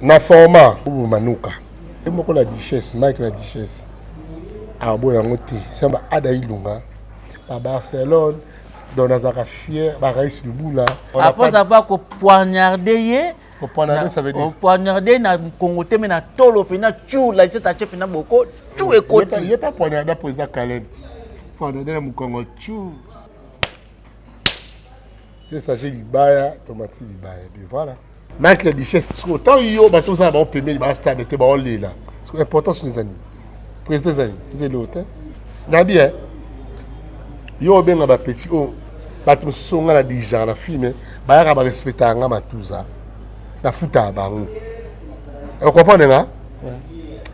Na format Bobo Manuka ye moko la duchesse Mike la duchesse aboya yango te samba Ada Ilunga ba Barcelone donc nazalaka fier ba Raïs Lubula. Après avoir ko poignarder ye ko poignarder ça veut dire ko poignarder na Congo te mais na tolo pena tchou la duchesse atie pena boko tchou ekoti. Ye pas poignarder président Caleb poignarder na mukongo tchou. C'est ça, j'ai libaya, tomati libaya. Et voilà. Mike la duchesse, sikoyo ntango yo bato ozala bango pembeni bastable te baolela sikoyo importance eza nini président eza nini eza eloko te nabi e yo obenga bapetit oyo bato mosusu nga na dirigeaka na filme bayaka barespectaka nga matuza nafutaka bango okomprendre nga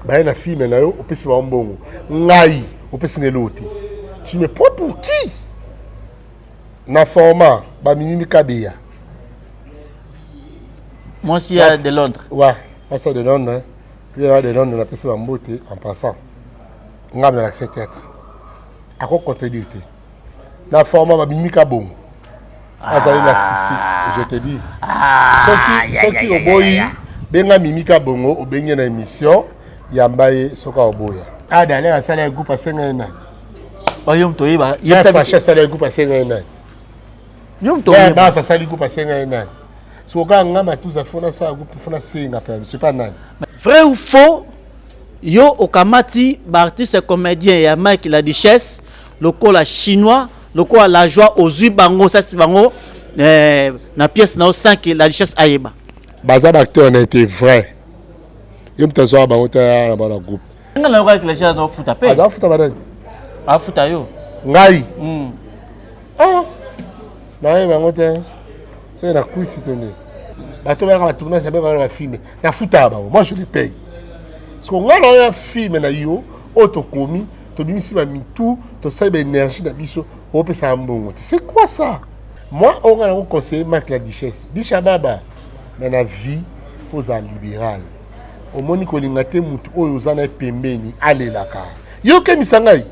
baye na filme na yo opesi bango mbongo ngai opesi nga eloko te tu me prends pour qui Na format ba mimimi kabeya. Mwasi ya de Londres. Ouais, mwasi ya de Londres. Ya de Londres napesi ba mbote en passant. Nga na l'accès théâtre. Ako contredire te. Na format ba mimimi kabongo. Azali na succès, je te dis. Ah, soki soki oboyi benga mimi kabongo obengi na émission yamba ye soki oboya. Ah, d'ailleurs asala groupe asenga ye nani? Ba yo moto oyeba. Fashi asali groupe asenga ye nani? Yo moto oyeba. Bas asali groupe asenga ye nani? Soki kaka nga matuza fo nasala groupe fo nasenga permission pa nani? Vrai ou faux, yo okamati ba artiste comédien ya Mike la Duchesse lokola chinois lokola la joie ozwi bango osasi bango eh, na pièce na yo sans que la duchesse ayeba. Baza ba acteur na ete vrai. Ye moto azwaka bango te na bana groupe. Nga na yoka classe azo futa pe. Azo futa ba nani? Afuta yo. Ngai. Ah. Na ye bango te. C'est na kwiti to nde. Bato bayaka ba tournage na ba ba film. Na futa bango. Moi je les paye. Parce que nga na ya film na yo oyo tokomi tobimisi ba mitu tosali ba énergie na biso opesa mbongo te. C'est quoi ça? Moi oyo nga nango conseiller Marc la Duchesse. Disha baba. Mais na vie poza libéral. Omoni kolinga te mutu oyo oza na ye pembeni alelaka. Yo okemisa ngai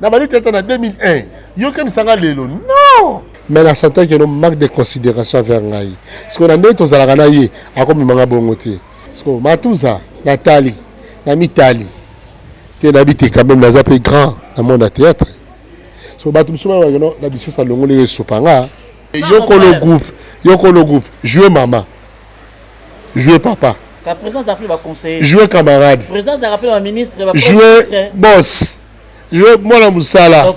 na bandi tete na 2001 yo okemisa ngai lelo non. Mais na sentais que no manque de considération envers ngai. Sikoyo na ndenge tozalaka na ye akomema nga bongo te. Sikoyo matuza natali na mitali te nayebi te quand même naza pe grand na monde ya théâtre. So bato mosusu balobaka no na duchesse alongoli ye esopa nga. Yo kolo groupe, yo kolo groupe, jouer mama. Jouer papa. Ka président azalaka ba conseiller. Jouer camarade. Président azalaka pe ba ministre, ba jouer boss. Jouer mwana musala.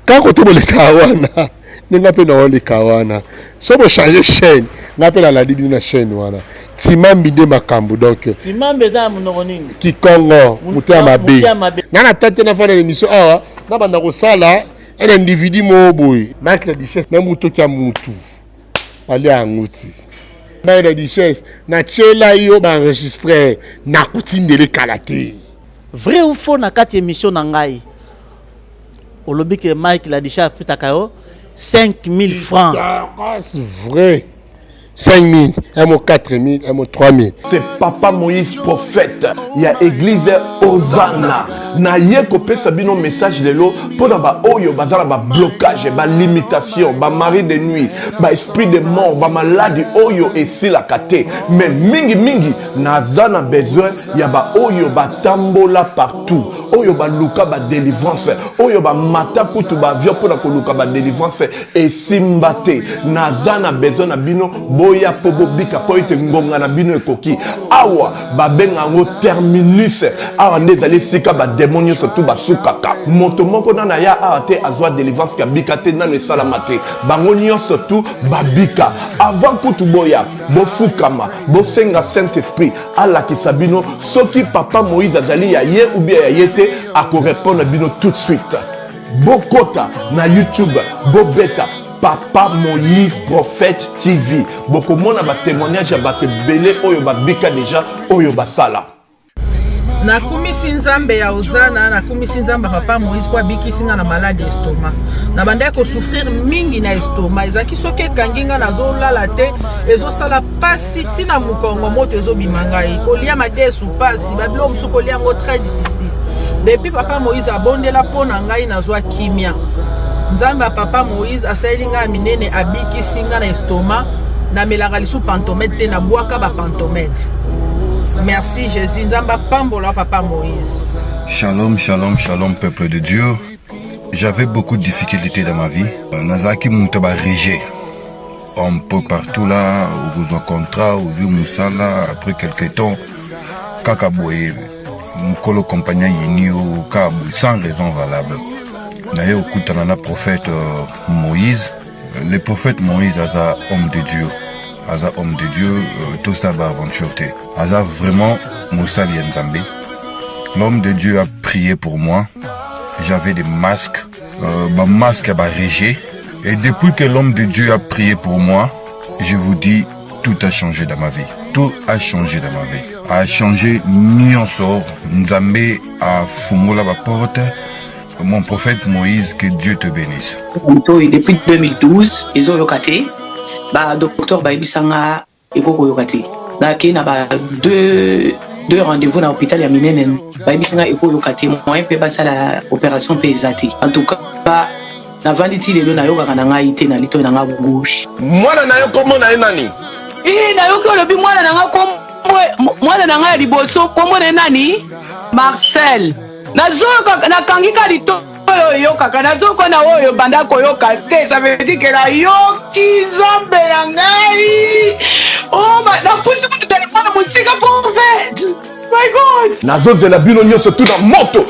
Kaka kote boleka wana. Ndenge nga pe na oleka wana. So bo changer chaîne, nga pe nalandi bino na chaîne wana. Timambi nde makambo donc. Timambi eza na monoko nini? Kikongo, moto ya mabe. Nga na tate na fanda na émission awa, na banda kosala un individu moko boye. Mike la duchesse na mutoki ya mutu. Balia yango ti. Mike la duchesse, na tiela yo ba enregistreur, na kotindele kala te. Vrai ou faux na kati émission na ngai olobi ke Mike la duchesse apesaka yo 5000 francs. C'est vrai. 5000, un mot 4000, un mot 3000. C'est Papa Moïse prophète ya église Hosanna. Na ye kopesa bino message lelo pona ba oyo baza na ba blocage, ba limitation, ba mari de nuit, ba esprit de mort, ba maladie oyo esilaka te. Mais mingi mingi naza na besoin ya ba oyo batambola partout, oyo baluka ba délivrance, oyo ba mata kutu ba avion pona koluka ba délivrance esimba te. Naza na besoin na bino boya po bobika po ete ngonga na bino ekoki. Awa babenga yango terminus. Awa nde ezali esika ba demon nyonso tu basukaka. Moto moko nano aya awa te azwa délivrance ke abika te, nano esalama te. Bango nyonso tu babika. Avant kutu boya, bofukama, bosenga Saint-Esprit alakisa bino soki Papa Moïse azali ya ye ou bien ya ye te, ako répondre bino tout de suite. Bokota na YouTube, bobeta Papa Moïse Prophète TV. Bokomona ba témoignage ya bato ebele oyo babika deja, oyo basala. Nakumisi Nzambe ya Hosanna, nakumisi Nzambe ya Papa Moïse mpo abikisi nga na maladi estomac. Nabandaki kosouffrir mingi na estomac, ezalaki soki ekangi nga nazolala te, ezosala pasi ntina mokongo, moto ezobima ngai, kolia madesu pasi, babiloko mosusu kolia yango très difficile. Depuis Papa Moïse abondela mpo na ngai, nazwa kimia. Nzambe ya Papa Moïse asaleli ngai ya minene, abikisi nga na estomac. Namelaka lisusu pantomède te, nabwaka ba pantomède. Merci Jésus, Nzambe apambola papa Moïse. Shalom, shalom, shalom, peuple de Dieu. J'avais beaucoup de difficultés dans ma vie. Nazalaki moto ba rejet. Un peu partout là, okozwa contrat, ozwi mosala, après quelque temps, kaka boye, mokolo compagnie ayini yo, kaka boye, sans raison valable. Naye okutana na prophète Moïse. Le prophète Moïse aza homme de Dieu. Aza homme de Dieu, tosala ba aventure te. Aza vraiment mosali ya Nzambe. L'homme de Dieu a prié pour moi. J'avais des masques, ba masques ya ba rejet. Et depuis que l'homme de Dieu a prié pour moi, je vous dis, tout a changé dans ma vie. Tout a changé dans ma vie. A changé nyonso. Nzambe a fungola ba porte. Mon prophète Moïse, que Dieu te bénisse. Litoyi depuis 2012 ezoyoka te, ba docteur bayebisa nga ekoki koyoka te. Nakei na ba deux rendez-vous na hôpital ya minene, bayebisi nga ekoyoka te, moyen mpe basala opération mpe eza te. En tout cas navandi ti lelo nayokaka na ngai te na litoyi na nga gauche. Mwana na yo kombo na ye nani? Ee, nayoki olobi mwana na nga kombo, mwana na ngai ya liboso kombo na ye nani? Marcel. Nazoyoka, nakangi ka litoyi oyo oyokaka, nazoyoka na oyo banda koyoka te. Ça veut dire que nayoki Nzambe na ngai. Oh, napusi kutu telefone mosika, prophète. My God. Nazozela bino nyonso tu na moto.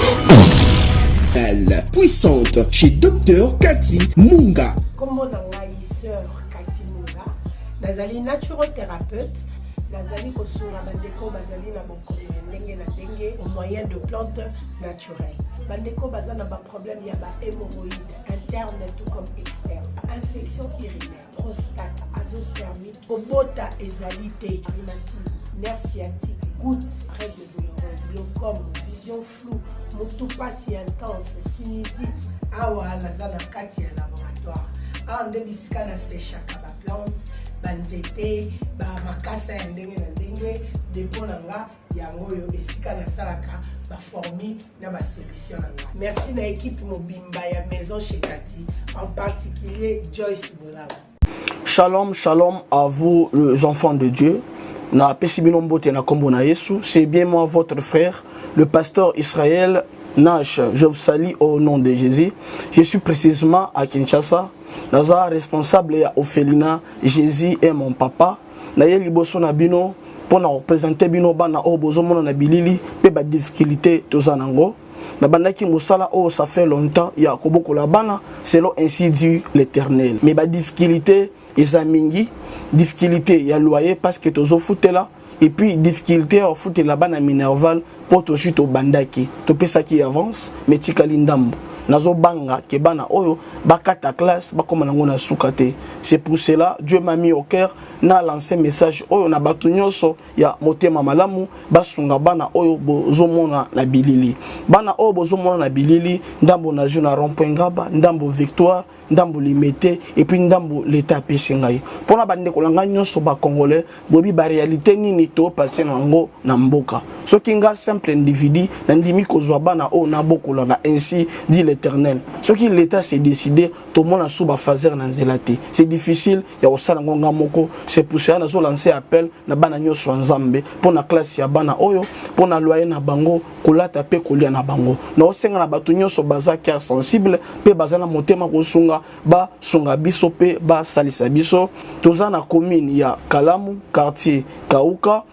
Elle, puissante chez Dr Cathy Munga. Kombo na ngai sœur Cathy Munga, nazali naturothérapeute, nazali kosunga bandeko bazali na bokono ya ndenge na ndenge au moyen de plantes naturelles. Bandeko baza na ba problème ya ba hémorroïdes interne tout comme externe, infection urinaire, prostate, azoospermie, kobota ezali te, rhumatisme, nerf sciatique, goutte, règle douloureuse, glaucome, vision floue, motu pasi intense, sinusite. Awa naza na kati ya laboratoire, awa nde bisika nasechaka ba plante, banzete, bamakasa ya ndenge na ndenge. Depo na nga yango oyo, esika nasalaka baformule na basolution na nga. Merci na équipe mobimba ya Maison chez Kati, en particulier Joyce Bolaba. Shalom, shalom à vous les enfants de Dieu. Na pesi bino mbote na kombo na Yesu. C'est bien moi votre frère, le pasteur Israël Nash. Je vous salue au nom de Jésus. Je suis précisément à Kinshasa. Naza responsable ya orphelinat Jésus est mon papa. Na ye liboso na bino pour na représenter bino bana oyo bozomona na bilili pe ba difficulté toza nango. Nabandaki mosala oyo ça fait longtemps ya kobokola bana selon ainsi dit l'Éternel. Mais ba difficulté eza mingi, difficulté ya loyer parce que tozofutela, et puis difficulté ya kofutela bana minerval po tozwi tobandaki topesaki avance mais tikali ndambo. Nazobanga ke bana oyo bakata classe bakoma nango na suka te. C'est pour cela Dieu m'a mis au cœur na lancer message oyo na bato nyonso ya motema malamu basunga bana oyo bozomona na bilili. Bana oyo bozomona na bilili, ndambo na jeu na rond-point Ngaba, ndambo Victoire, ndambo Limete, et puis ndambo l'État apesi ngai. Mpona bandeko na ngai nyonso ba Congolais, boyebi ba réalité nini to passer nango na mboka. Soki nga simple individu nandimi kozwa bana oyo nabokola na ainsi dit l'Éternel. Soki l'État s'est décidé, tomona sous ba phaser na nzela te. C'est difficile ya kosala ngo nga moko. C'est pour cela nazo lancer appel na bana nyonso ya Nzambe mpona classe ya bana oyo, mpona loyer na bango, kolata pe kolia na bango. Naosenga na bato nyonso baza cœur sensible pe baza na motema kosunga, basunga biso pe basalisa biso. Toza na commune ya Kalamu, quartier Kauka,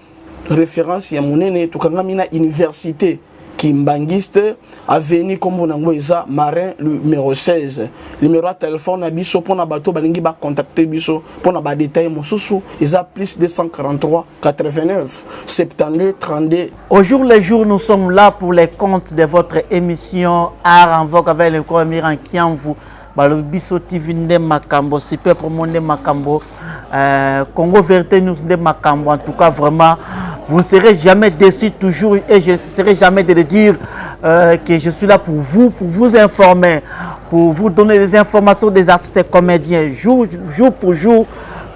référence ya monene, tokangami na université Kimbanguiste, avenue kombo nango eza Marin numéro 16. Numéro ya téléphone na biso mpona bato balingi ba contacter biso mpona ba détail mosusu eza plus 243 89 72 32. Au jour le jour, nous sommes là pour les comptes de votre émission Art en Vogue avec le premier en Kiamvu. Balobi Biso TV nde makambo, super promo nde makambo, Congo Vérité News nde makambo. En tout cas, vraiment, vous ne serez jamais déçus toujours et je ne cesserai jamais de le dire que je suis là pour vous, pour vous informer, pour vous donner des informations des artistes et comédiens jour pour jour.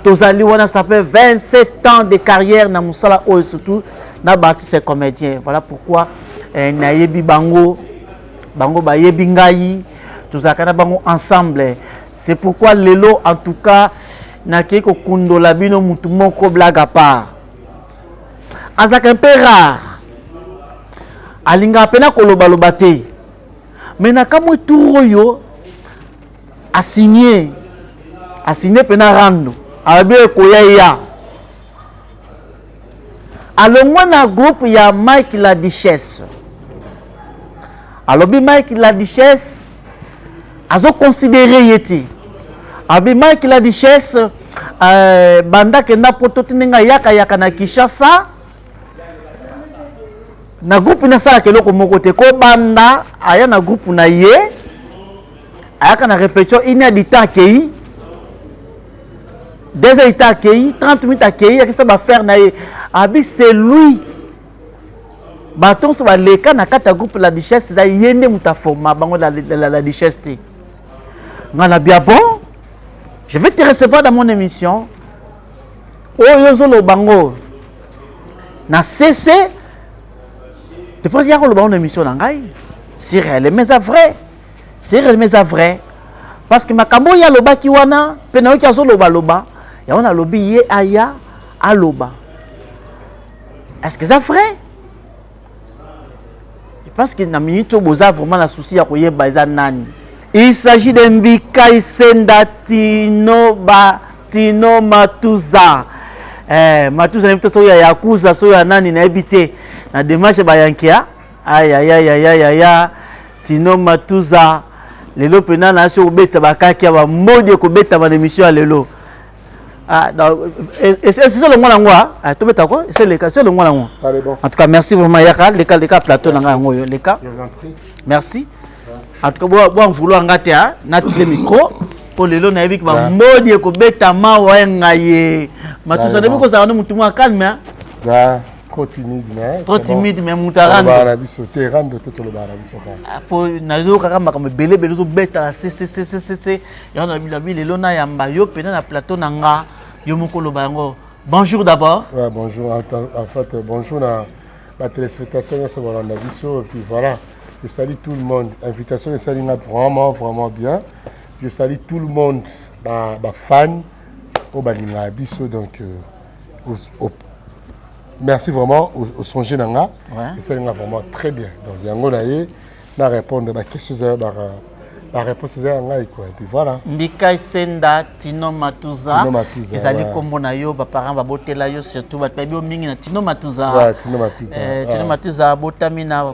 Tozali wana, ça fait 27 ans de carrière na musala oyo, surtout na ba artistes et comédiens. Voilà pourquoi nayebi bango, bango bayebi ngai, tozalaka na bango ensemble. C'est pourquoi lelo, en tout cas, Nakei kokundola bino mutu moko blague à part. Azalaka un peu rare. Alingaka pena kolobaloba te. Mais nakamwe tour oyo asigne asigne pena rando alobi ekoya ya alongwa na groupe ya Mike la Duchesse. Alobi Mike la Duchesse azo considérer ye te. Alobi Mike la Duchesse euh, banda kenda poto ti ndenge ayaka yaka na Kinshasa na groupe nasalaka eloko moko te kobanda aya na groupe na ye ayaka na répétition une heure du temps akei 2 heures du temps akei 30 minutes akei akisa bafaire na ye abi c'est lui bato nyonso baleka na kati ya groupe la duchesse eza ye nde moto aforma bango la, la, la, la duchesse te ngai na bia bon je vais te recevoir dans mon émission oyo ozoloba ngo na cc de presse ya koloba ngo na émission na ngai si réellement eza vrai si réellement eza vrai parce que makambo oyo alobaki wana mpe nayoki azolobaloba yango nalobi ye aya aloba est-ce que eza vrai je pense que na minute oyo boza vraiment na souci ya koyeba eza nani il s'agit de Mbikai Senda Tino ba Tino Matuza eh, Matuza nayebi te soki ya Yakuza soki ya nani nayebi te na démarche bayankia ayayayayaya Tino Matuza lelo mpena nasi okobeta bakaki ya bamodi ekobetama na émission ya lelo Ah, ese longwa nango ah, tobeta ko ese leka ese longwa nango en tout cas merci vraiment yaka leka leka plateau na ngai yango oyo leka merci en tout cas bwa mvulu anga te natile micro mpo lelo nayebi ke bamodi ekobeta mawa ye ngai ye matusa nayebi kozala no motu mwa calme trop timide mais trop timide mais moto arando na biso te rando te tolobaka na biso kaka mpo nazokaka makambo ebele ebele ozobeta na ccccc yango na bilabi lelo nayamba yo mpena na plateau na nga yo moko oloba yango bonjour d'abord ouais, bonjour en fait bonjour na batéléspectateur nyonso balanda biso et puis voilà je salue tout le monde invitation esali nga vraiment vraiment bien je salue tout le monde bafan oyo balingaka biso donc euh, au, au, merci vraiment au, au songe na nga esali nga vraiment très bien donc yango na ye na répondre ba questions eza ba ba réponse eza ya ngai quoi et puis voilà Mbikai Senda Tino Matuza, Tino Matuza ezali ouais. kombo na yo ba parents babotela yo surtout bato bayebi yo mingi na Tino Matuza ouais, Tino Matuza eh, Tino Matuza abotami na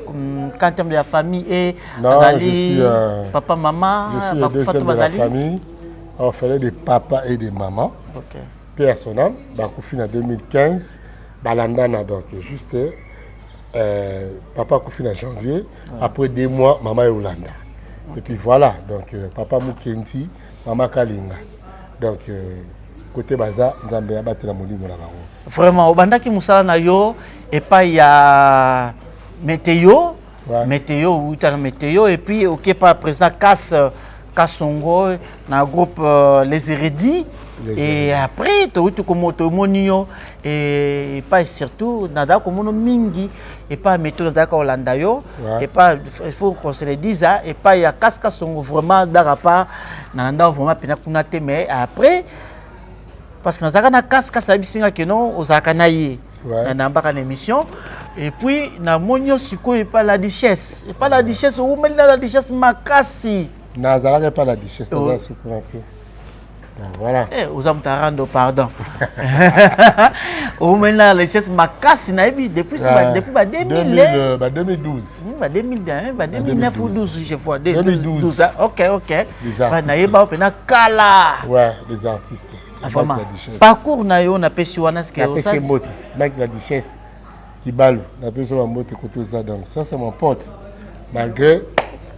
quantième de la famille et non, azali je suis, euh, papa maman je suis le deuxième de la famille orphelin de papa et de maman okay. paix à son âme bakufi na 2015 balandana donc juste euh, papa akufi na janvier ouais. après deux mois mama eolanda okay. et puis voilà donc euh, papa mukendi mama kalinga donc euh, côté baza nzambe abatela molimo na bango vraiment obandaki mosala na yo epai ya meteo ouais. meteo outa na meteo et puis oke pa président kas kasongo na groupe euh, les hérédits et après touti tomoni yo epai surtout nazalaka komona mingi epai ya meto nazalaka kolanda yo epai il faut qu'on se le dise epai ya kaska songo vraiment daka pa nalanda vraiment mpena kuna te mais après parce que nazalaka na kaska ayebisi nga keno ozalaka na ye nayambaka na émission et puis namoni yo sikoyo epai la duchesse epai la duchesse owumeli na la duchesse makasi nazalaka epai la duchesse naza sukuna te Donc voilà. Eh, oza moto arando pardon omeli na richesse makasi nayebi depuis ah, depuis ba 2000 euh, ba 2012 ba 2000 ba 2009 ou 12 je vois 2012 ah, ok ok nayeba mpena kala ouais les artistes ah, vraiment parcours na yo napesi wana ce que napesi mbote mike la duchesse kibalu napesi yo bambote kote oza donc ça c'est mon pote malgré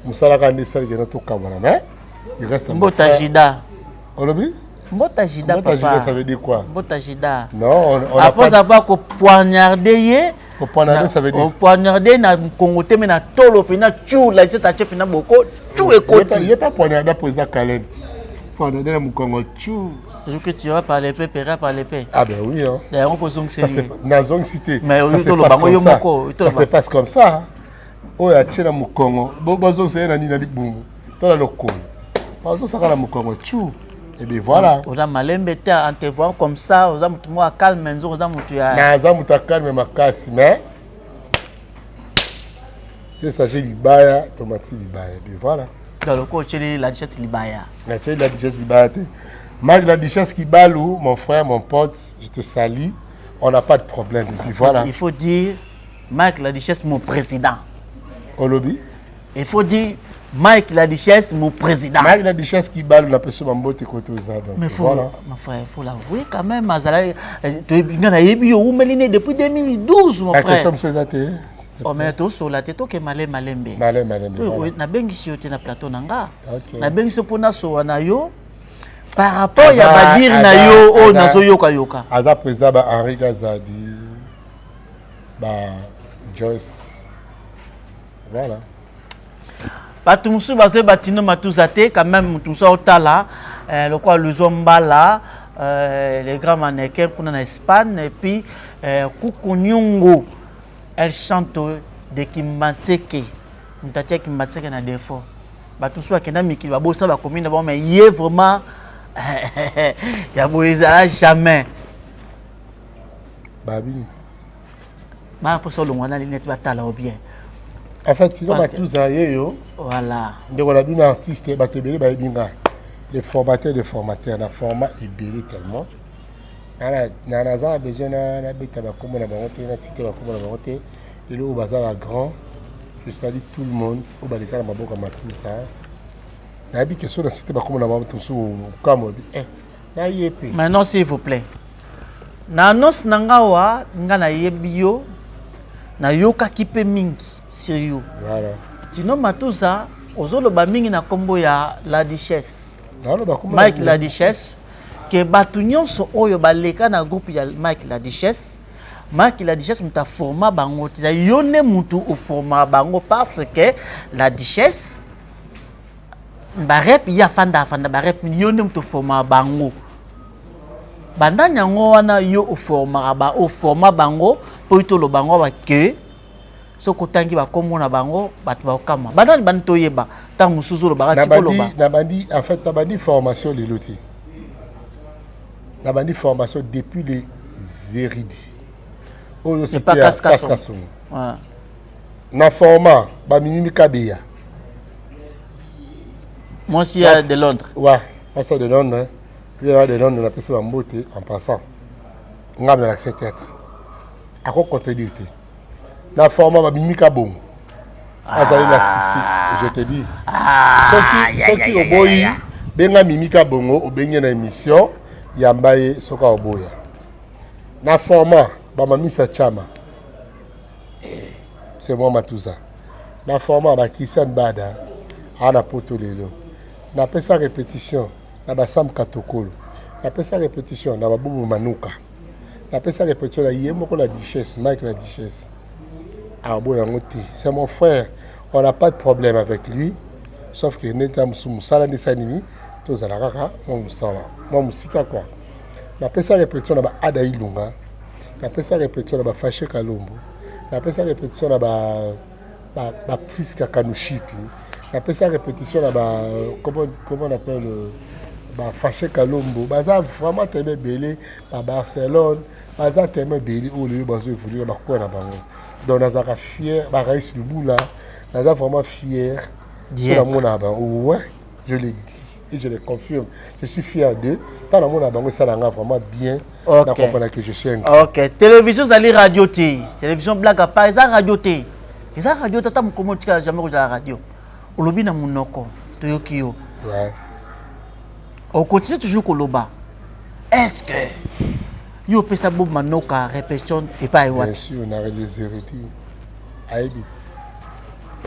mosala kaka nde esaliki na tokabwana mais il reste mbota jida olobi mbota jida mbota jida ça veut dire quoi mbota jida non on, on après avoir ko poignarder ye ko poignarder ça veut dire ko poignarder na Congo te mais na tolo pe na tchou la c'est ache pe na boko tchou ekoti il est pas poignarder président Caleb poignarder na mukongo tchou celui que tu auras par l'épée paiera par l'épée ah ben oui hein d'ailleurs on peut zongisi na zongisi te mais ça se passe comme ça ça se passe comme ça oyo atie na mokongo bazozela na nini na libumu to na lokolo bazosaka na mokongo cu. Et bien voilà. Oza malembe te en te voyant comme ça, oza mutu moko calme nzoko oza mutu ya. Naza mutu ya calme makasi mais c'est ça j'ai libaya tomati libaya et bien voilà. Donc lokola otyeli la duchesse libaya. Natyeli la duchesse libaya te. Marc la duchesse Kibalu, mon frère, mon pote, je te salue. On n'a pas de problème. Et puis voilà. Il faut dire Mike la duchesse mon président. Olobi. Il faut dire Mike la duchesse mon président. Mike la duchesse Kibalu la peso mambote koto za donc. Mais faut, voilà. mon frère, faut l'avouer quand même azala nga nayebi yo umeli ne depuis 2012 mon La frère. question monsieur Zate. Oh, mais tosola te toke male malembe. Male malembe. Voilà. Nabengisi yo te na plateau na nga. Ok. Nabengisi yo mpona sowa na yo par rapport ya Aza- badire na aza- yo oyo aza- nazoyokayoka. Aza président ba Henri Gazadi ba Joyce. Voilà. Bato mosusu bazoyeba Tino Matuza te quand même moto mosusu aotala eh, lokola Luzo Mbala euh, les grands mannequins kuna na Espagne et puis eh, Kuku Nyungu elle chante de Kimbanseke moto atia Kimbanseke na défaut bato mosusu bakenda mikili babosa bakomi na bango mais ye vraiment ya boye ezala jamais Babini. bana mposa olongwa na linete batala o bien. En fait, Tino Parce que- Matuza yeyo. Voilà. Ndeko na bino artiste bato ebele bayebi nga. Les formateurs des formateurs na format ebele tellement. Na naza na besoin na nabeta bakombo na bango te na cité bakombo na bango te lelo oyo baza ba grand je salue tout le monde oyo baleka na maboko ya Matuza nayebi ke so na cité bakombo na bango te mosusu okamwa oyebi eh, na ye mpe. Maintenant, s'il vous plaît. Na annonce na nga wa nga nayebi yo nayokaki mpe mingi sur yo. Voilà. Tino Matuza ozoloba mingi na nkombo ya la duchesse. Naloba kombo na Mike bino. la duchesse ke bato nyonso oyo baleka na groupe ya Mike la duchesse Mike la duchesse moto aforma bango te eza yo nde motu oformaka bango parce que la duchesse barep ye afanda afanda barep yo nde moto oformaka bango bandani yango wana yo oformaka ba oforma bango mpo yo toloba yango awa ke soki otangi bakombo na bango bato bakokamwa bandani bani toyeba ntango mosusu olobaka tikoloba. Nabandi, en fait nabandi formation lelo te, nabandi formation depuis les érudits oyo C'est pas c'était ya Kaskasongo. Kaskasongo. Ouais. Na format bamimimi kabeya. Mwasi ya de Londres. Ouais, mwasi ya de Londres ya de Londres napesi bambote en passant nga na l'accès théâtre ako contredire te na format babimi ka bongo azali na succès je te dis soki soki oboyi benga mimi ka bongo obengi ye na émission yamba ye soki aoboya na format bamamisa chama c'est moi Matuza na format ba Christian Bada aa na poto lelo napesa répétition na basam Katokolo napesa répétition na babubu Manuka napesa répétition na ye moko la duchesse Mike la duchesse aboya yango te c'est mon frère, on n'a pas de problème avec lui sauf que neti ya mosusu mosala nde esali nini tozala kaka mwa mosala mwa mosika quoi. Napesa répétition na ba Ada Ilunga napesa répétition na ba Fache Kalombo napesa répétition na ba Priska Kanushipi napesa répétition na ba comment on appelle ba Fache Kalombo baza vraiment tellement ebele ba Barcelone baza tellement ebele oyo lelo bazo évolue na bakoya na bango donc nazalaka fier ba Raïs Lubula naza vraiment fier D'y so namona bango ouais je le dis et je le confirme, je suis fier d'eux ntango namona bango esalanga vraiment bien. Ok. Na comprendre que je suis un grand. Ok télévision ezali radio te télévision blague à part eza radio te eza radio te ata mokomi otikala jamais kozala radio olobi na monoko toyoki yo. Ouais. Okontinue toujours koloba est ce que yo opesa Bob Manoka répétition epai Bien wapi? sûr, on a les héritiers. Aïbi.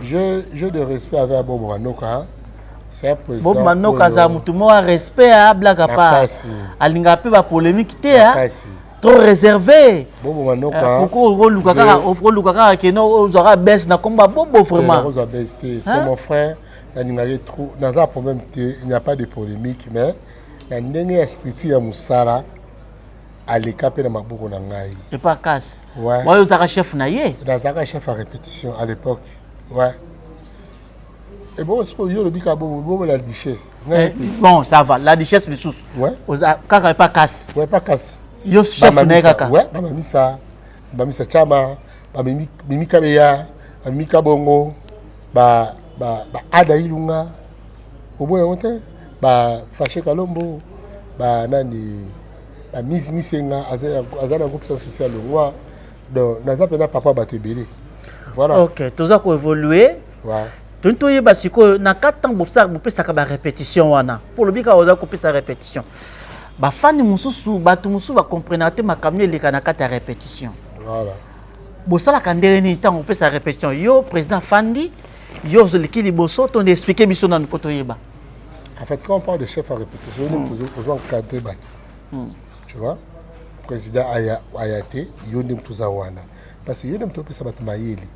Je de respect avec Bob Manoka. C'est un président. Bob Manoka aza motu moko ya respect a blague à part. Makasi. Alingaka mpe bapolémique te a Makasi. trop réservé. Bob Manoka. Pourquoi oluka kaka oluka kaka keno ozwaka bese na komba bobo vraiment? Nakozwa bese te. C'est Hein? mon frère. Nalingaki trop. Naza problème te. Il n'y a pas de polémique, mais na ndenge ya structure ya mosala aleka mpe na maboko na ngai. Epa kasi Ouais. wayo ozalaka chef na ye. Nazalaka chef à répétition à l'époque. Ouais. Ebongo sikoyo yo olobi kaka bongo bongo la duchesse. Eh, bon ça va la duchesse lisusu. Ouais. Oza kaka epa kasi. Ouais pas kasi. Yo chef na ye kaka. Ouais, ba mamisa, ba mamisa chama, ba mimi mimi kabeya, ba mimi kabongo, ba ba ba ada ilunga. Oboya yango te? Ba Fache Kalombo, ba nani ba Miss Misenga aza aza na groupe social longwa. Donc naza pena papa bato ebele. Voilà. OK, toza ko évoluer. Ouais. Toni toyeba sikoyo na kati ntango bopesaka barépétition wana mpo olobi kaka oza kopesa répétition bafani mosusu bato mosusu bakomprenaka te makambo nini eleka na kati ya répétition voilà. Bosalaka ndenge nini ntango opesa répétition? Yo président afandi, yo ozoleki liboso to nde? Explike biso nanu mpo toyeba. En fait, quand on parle de chef à répétition, mm. ozo encadrer bato. Tu vois, président aya aya te, yo nde moto oza wana parce que yo nde moto opesa bato mayele.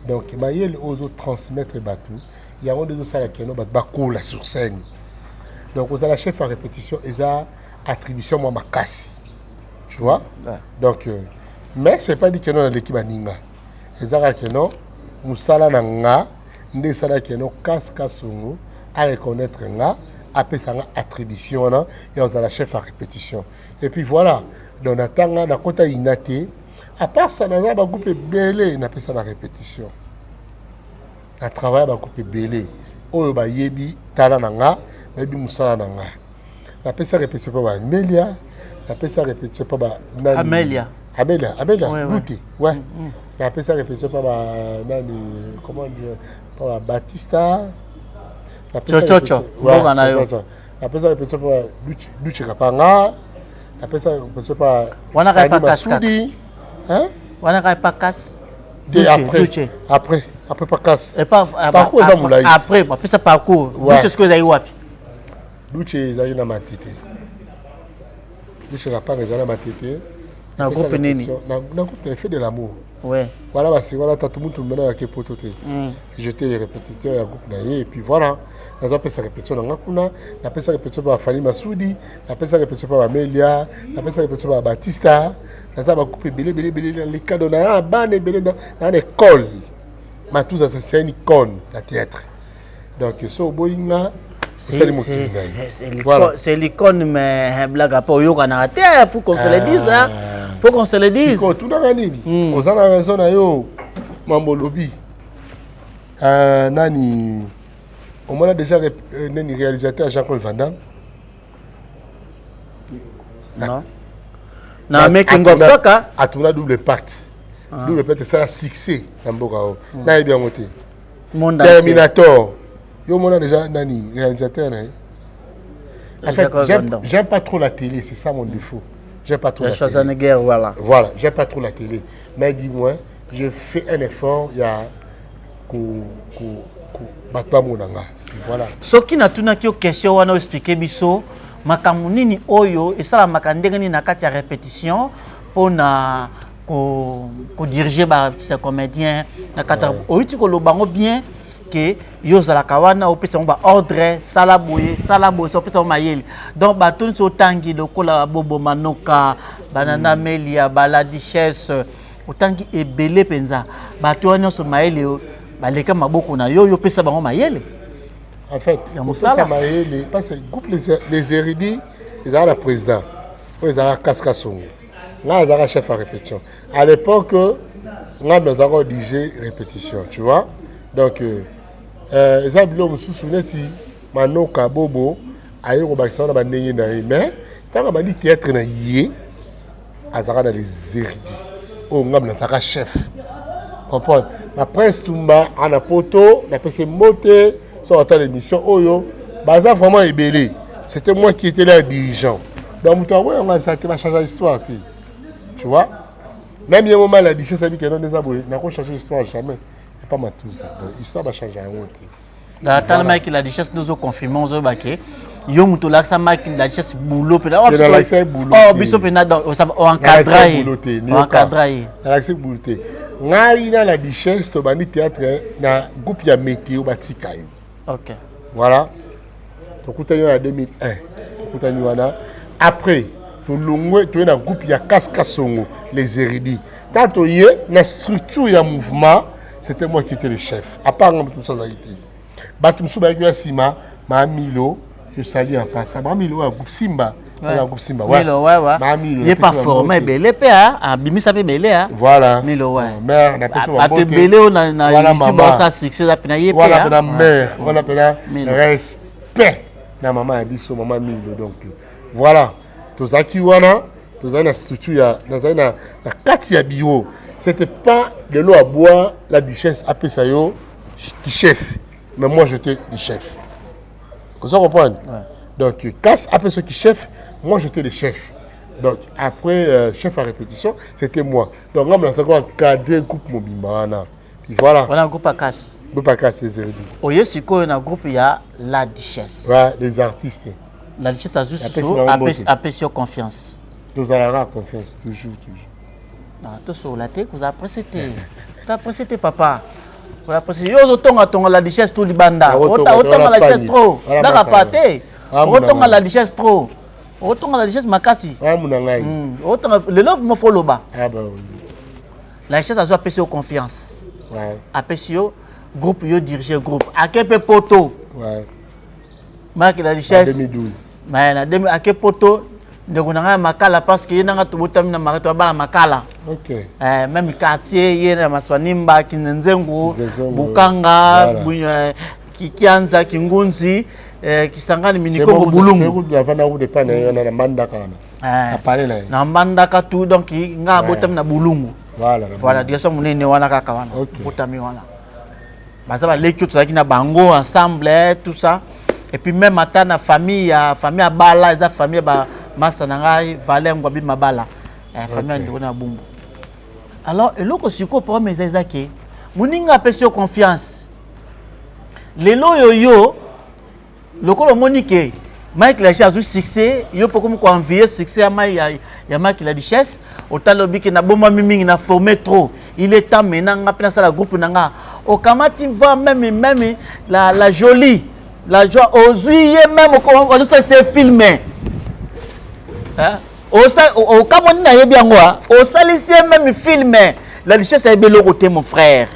Donc mayele oyo ozotransmettre bato, yango nde ezosala keno bato bakola sur scène. Donc ozala chef à répétition eza attribution mwa makasi, tu vois, ouais. Donc mais c'est pas dit keno naleki baninga, eza kaka keno mosala na nga nde esala keno Kas Kasongo areconnaître nga, apesa nga attribution wana ya ozala chef à répétition. Et puis voilà, donc natanga, nakota ina te. À part ça, naza bagroupe ebele napesa ba répétition, na travaille bagroupe ebele oyo bayebi tala na nga, bayebi mosala na nga. Napesa répétition mpo ba Amelia, napesa répétition mpo ba nani? Amelia. Amelia, Amelia. Ouais, ouais. Ouais. Napesa répétition mpo ba nani, comment dire, mpo ba Batista. Chochocho, mboka na yo. Napesa répétition mpo ba Duche Kapanga, napesa répétition mpo wana kaka Masudi. Wana kaka pa kasi. Te, après, après, après pa kasi. Parcours eza molai. Après bapesa parcours. Duche sikoyo ezali wapi? Duche ezali na Matete. Duche Kapanga ezali na Matete. Na groupe nini? Na groupe na Effet de l'amour. Ouais. Voilà, basi wana tatu mutu mbena yake poto te. J'étais le répétiteur ya groupe na ye et puis voilà, nazopesa répétition na nga kuna. Napesa répétition mpa bafani Masudi, napesa répétition mpa bamelia, napesa répétition mpa Batista. Naza bagroupe ebele ebele ebele na lekado na ya bana ebele na na école Matuza. C'est une icône na théâtre, donc so oboyi nga, osali mokili na ye. Voilà, c'est l'icône, mais blague apa, oyokanaka te. Faut qu'on se le dise, hein. Faut qu'on se le dise. Sikoyo tunaka nini? Oza na raison na yo, mambo olobi. Nani omona déjà nani réalisateur Jean-Claude Van Damme? Non, na making of kaka. Atourna Double Impact. Double Impact esala succès na mboka oyo, nayebi yango te. Terminator, yo omona déjà nani réalisateur na ye? En fait, j'aime pas trop la télé, c'est ça mon défaut. J'aime pas trop la télé. Guerre, voilà. Voilà, j'aime pas trop la télé. Mais du moins, je fais un effort, il y a ko ko ko bato bamona nga. Voilà. Soki natunaki yo question wana, oexplike biso makambo nini oyo esalamaka ndenge nini na kati ya répétition mpona kodirige baartiste comédien na kati? Oyuti koloba yango bien ke yo ozalaka wana, opesa yango baordre, sala boye, sala boye, opesa yango mayele. Donc bato nyonso otangi lokola Bobo Manoka, banana Melia, bala Duchesse, otangi ebele mpenza, bato wana nyonso mayele baleka maboko na yo, yo opesa bango mayele. En fait, ya mosala. Mayele, parce que groupe les Érudits ezalaka na président oyo ezalaka Kaska Songo, ngai nazalaka chef ya répétition à l'époque. Ngai nazalaka odige répétition, tu vois. Donc eza biloko mosusu neti Manoka Bobo aye kobakisa wana bandenge na ye, mais ntango abandi théâtre na ye, azalaka na les Érudits oyo ngai nazalaka chef, comprendre. Baprince Tumba ana poto, napesi mbote so atala émission oyo, baza vraiment ebele. C'était moi qui étais là dirigeant, donc moto yango yango aza te, bachange histoire te, tu vois. Même ye moma la duchesse abi keno eza boye, nakochange histoire jamais epa Matuza. Donc histoire bachange yango te. Tala Mike la Duchesse, nde ozoconfirme, ozoyeba ke yo moto olakisa Mike la Duchesse boulot mpena. Biso mpena oencadra ye, oencadra ye. Nalakisi boulot te. Ngai na la Duchesse tobandi théâtre na groupe ya Météo, batika yo. Voilà, tokutani wana na 2001, tokutani wana. Après tolongwe, toye na groupe ya Kaska Songo, les Érudits. Tant toye na structure ya mouvement, c'était moi qui était le chef. À part nga, moto mosusu azalaki te. Bato mosusu bayaki ya nsima, Mamilo, je salue en passant. Mamilo ya groupe Simba. Ya groupe Simba, ouais. Milo, ouais, ouais. Mamilo. Ye pas formé ebele mpe abimisa mpe ebele. Voilà. Milo, ouais. Mère, napesi bato ebele oyo na YouTube baosala succès eza mpena ye mpe. Wana mpena mère, wana mpena respect na mama ya biso, mama Milo. Donc voilà, tozalaki wana, tozali na structure ya, nazali na kati ya bureau. C'était pas de l'eau à boire, la duchesse apesa yo du chef, mais moi j'étais du chef. Vous comprenez? Ouais. Donc casse apesa qui chef, moi j'étais le chef. Donc après chef à répétition, c'était moi. Donc là, on a encadré groupe mobimba wana. Puis voilà. Voilà groupe à casse. Groupe à casse, c'est dit. Oye sikoyo na groupe ya la duchesse. Ouais, les artistes. La duchesse azwi susu apesi yo confiance. Tozalaka confiance toujours, toujours. Tosola te, kozala presse te, kozala presse te, papa, kozala presse. Yo ozotongatonga la duchesse to libanda, otonga la duchesse trop, ndaka pa te, otonga la duchesse trop, otonga la duchesse makasi. Amuna ngai. Otonga lelo mofo oloba. La duchesse azwi, apesi yo confiance, apesi yo groupe, yo dirige groupe, ake mpe poto. Marc la duchesse 2012. Na ake poto, ndeko na ngai ya Makala, parce que ye nanga tobotami na Makala, toya bana Makala. Même quartier, ye na Maswanimba, Kinzenzengu, Bukanga, Kikianza, Kingunzi, Kisangani, Minikongo, Bulungu. Na Mbandaka wana. Na Mbandaka tout. Donc nga abotami na Bulungu. Voilà, direction monene wana kaka wana botami wana. Baza baleki oyo tozalaki na bango ensemble, tout ça. Et puis même ata na famille ya famille ya Bala, eza famille ya bamasa na ngai, Valer Ngwabi Mabala, famille ya ndeko na Bumbu. Alors eloko sikoyo, problème eza ke moninga apesi yo confiance, lelo oyo yo lokola omoni ke Mike la Duchesse azwi succès, yo mpo komi koenvie succès ya Mike la Duchesse. Otali, obi ke nabombami mingi, na formé trop, il est temps maintenant nga mpe nasala groupe na nga. Okamati va même la jolie, la joie, ozwi ye même osalisa film, okamoni nayebi yango, osalisi ye même film. La duchesse ayebi eloko te, mon frère,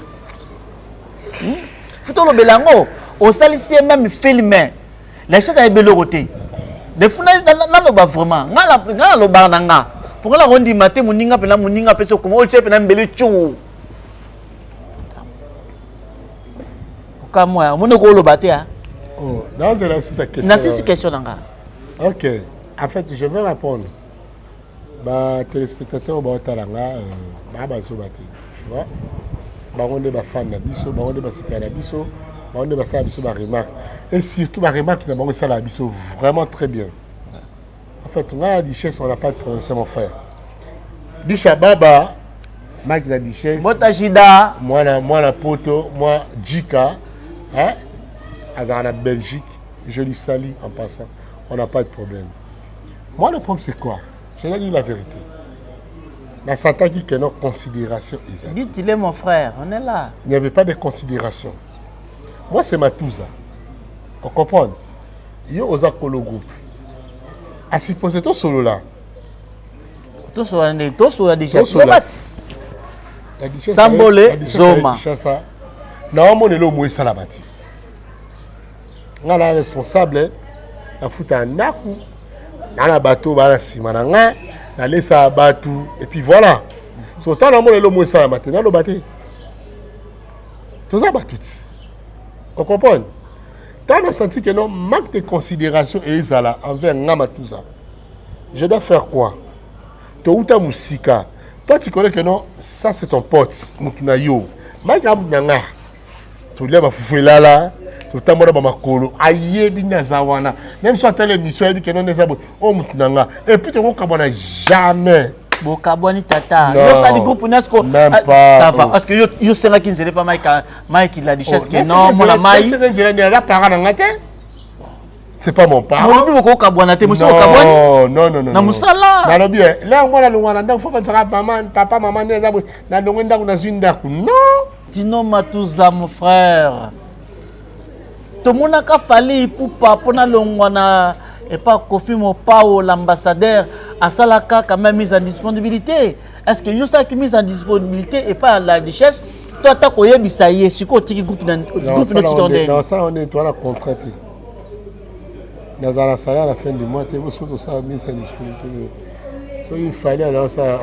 futa olobela yango. Osalisi ye même film, la duchesse ayebi eloko te. Defu naloba vraiment, nga nalobaka na nga mpo nga nakondima te. Moninga mpena, moninga apesi okoma otie mpena mbele cu okamwa, omoni kooloba te. Nasisi question na nga. Ok, en fait je vais répondre. Batéléspectateur baotala nga, baa bazoba te, tu vois. Bango nde bafan na biso, bango nde basepela na biso, bango nde basala biso baremarque, et surtout baremarque na bango esalaka biso vraiment très bien. En fait, ngai ya duchesse, on n'a pas de problème, c'est mon frère Disha Baba Mike la duchesse. Bota Jida. Mwana mwana poto, moi Jika, hein, azala na Belgique, je lui salue en passant. On n'a pas de problème. Moi, le problème, c'est quoi? Je vais dire la vérité. Nasentaki que non, considération eza. Dites-le, mon frère, on est là. Il n'y avait pas de considération. Moi, c'est Matouza. On comprend? Yo oza kolo groupe. À supposer to solo là. Tosola nde, tosola déjà. Sambole Zoma. Naomona eloko mo esalama ti nga na responsable, nafuta ya ndako na na bato baa na nsima na nga, nalesa bato, et puis voilà. So ntango namona eloko mo esalama te, naloba te, toza bato ti ocomprendre. Ntango nasenti ke non, manque de considération ezala envers nga Matuza, je dois faire quoi? Touta mosika. Toi, tu connais que non, ça c'est ton pote, motu na yo Mike, amutu na nga, tolia bafufu elala, totambola bamakolo, ayebi nde aza wana. Même so atala émission, ayebi ke non, eza boye, oyo motu na nga, et puis tokokabwana jamais. Bokabwani tata, yo osali groupe nyonso. Même pas. Ça va, parce que yo osengaki nzela epa Mike, Mike la duchesse, ke non, mwana mai. Nzela nde aza parent na nga te, c'est pas mon parent. Molobi bokokabwana te, mosi okabwani. Non, non, non. Na mosala. Nalobi lere mwana longwa na ndako, fo batisaka mama, papa, mama nde eza boye, nalongwe ndako, nazwi ndako, non. Tino Matuza, mon frère, tomonaka Fally Ipupa mpona longwa na epa Kofi Mopao l'ambassadeur, asalaka quand même mise en disponibilité. Est ce que yo osalaki mise en disponibilité epa la duchesse? To ata koyebisa ye sikoyo otiki groupe na groupe notika ndenge. Nasala ngo ndenge toza na contrat te. Nazala na salaire na fin du mois te boso tosala mise à disponibilité. Soki fallait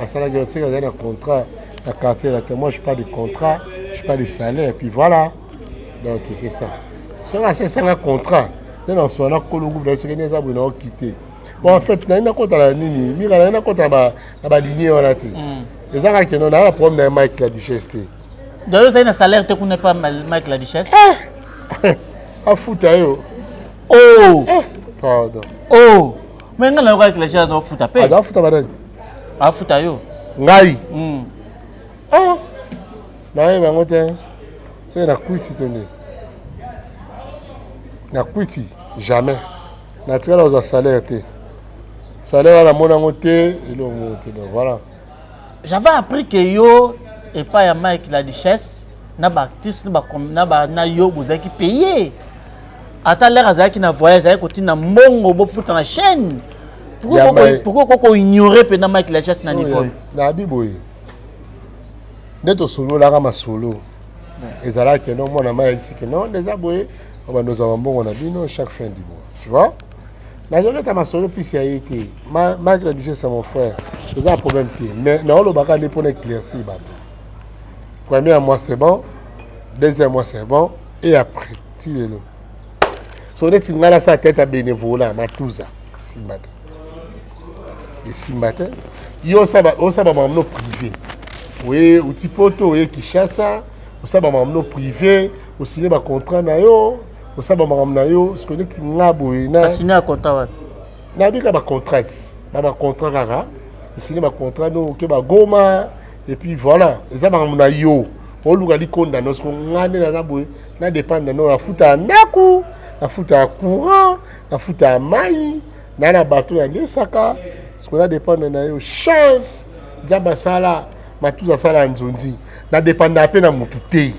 asalaki atika azali na contrat na quartier la te. Moi je pas de contrat, je pas de salaire et puis voilà. Donc c'est ça. Soki asesanga contrat nde na swana kolo groupe na soki nde eza boye na okite. Bon en fait nayi nakota na nini mira nayi nakota na balinie wana te. Eza kaka keno naa na problème na Mike la Duchesse te. D'ailleurs ozali na salaire te kuna epa Mike la Duchesse. Afuta yo. Oh. Pardon. Oh. Mais ngai nayokaki la Duchesse azofuta mpe. Azofuta banani? Afuta yo. Ngai. Ah. Nayebi yango te. Soki na kwiti to nde. Na kwiti jamais. Natikala kozwa salaire te. Salaire wana namona yango te eloko moko te donc voilà. J'avais appris que yo epai ya Mike la Duchesse na baartiste na ba na yo bozalaki paye ata lere azalaki na voyage azalaki kotinda mbongo bofuta na chaîne. Pourquoi koko ignorer mpenza Mike la Duchesse na niveau? Nayebi boye nde tosololaka masolo ezalaki no mwana mai ayebisi ke non eza boye obanda ozwa mbongo na bino chaque fin du mois, tu vois. Nazoleta masolo mpisi ya ye te. Mike la Duchesse c'est mon frère, eza na problème te, mais naolobaka nde mpona éclaircir bato. Premier mois c'est bon, deuxième mois c'est bon, et après ti lelo so neti ngai nasala tete ya bénévolat matuza esimba te, esimba te. Yo osala bamamno privé, oye outi poto, oye Kinshasa, osala bamamno privé, osigne bacontrat na yo, osala bamakambo na yo. Soki neti nga boye nabika bacontrat na bacontrat kaka osigne bacontrat no oke bagoma et puis voilà, eza makambo na yo oluka likonda no. Soki nga nde naza boye na dépendre no, nafuta ya ndako, nafuta ya courant, nafuta ya mai na bato nalesaka. Soki na dépendre na yo, chance Nzambe asala matuza asala ya nzonzi, na dépendre mpe na motu te.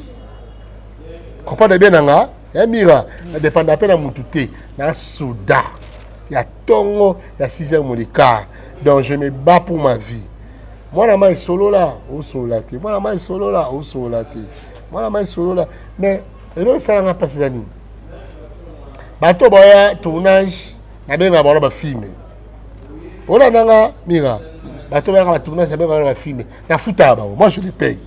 Comprendre bien na nga ya mira, na dépendre mpe na motu te. Na soda ya ntongo ya 6 heures moins quart, donc je me bats pour ma vie. Mwana mai solola osolola te, mwana mai solola osolola te, mwana mai solola. Mais eloko esalanga mpasi eza nini? Bato baya tournage nabengaka bango bafilme olandanga mira, bato bayaka batournage nabengaka bango bafilme, nafutaka bango, moi je les paye.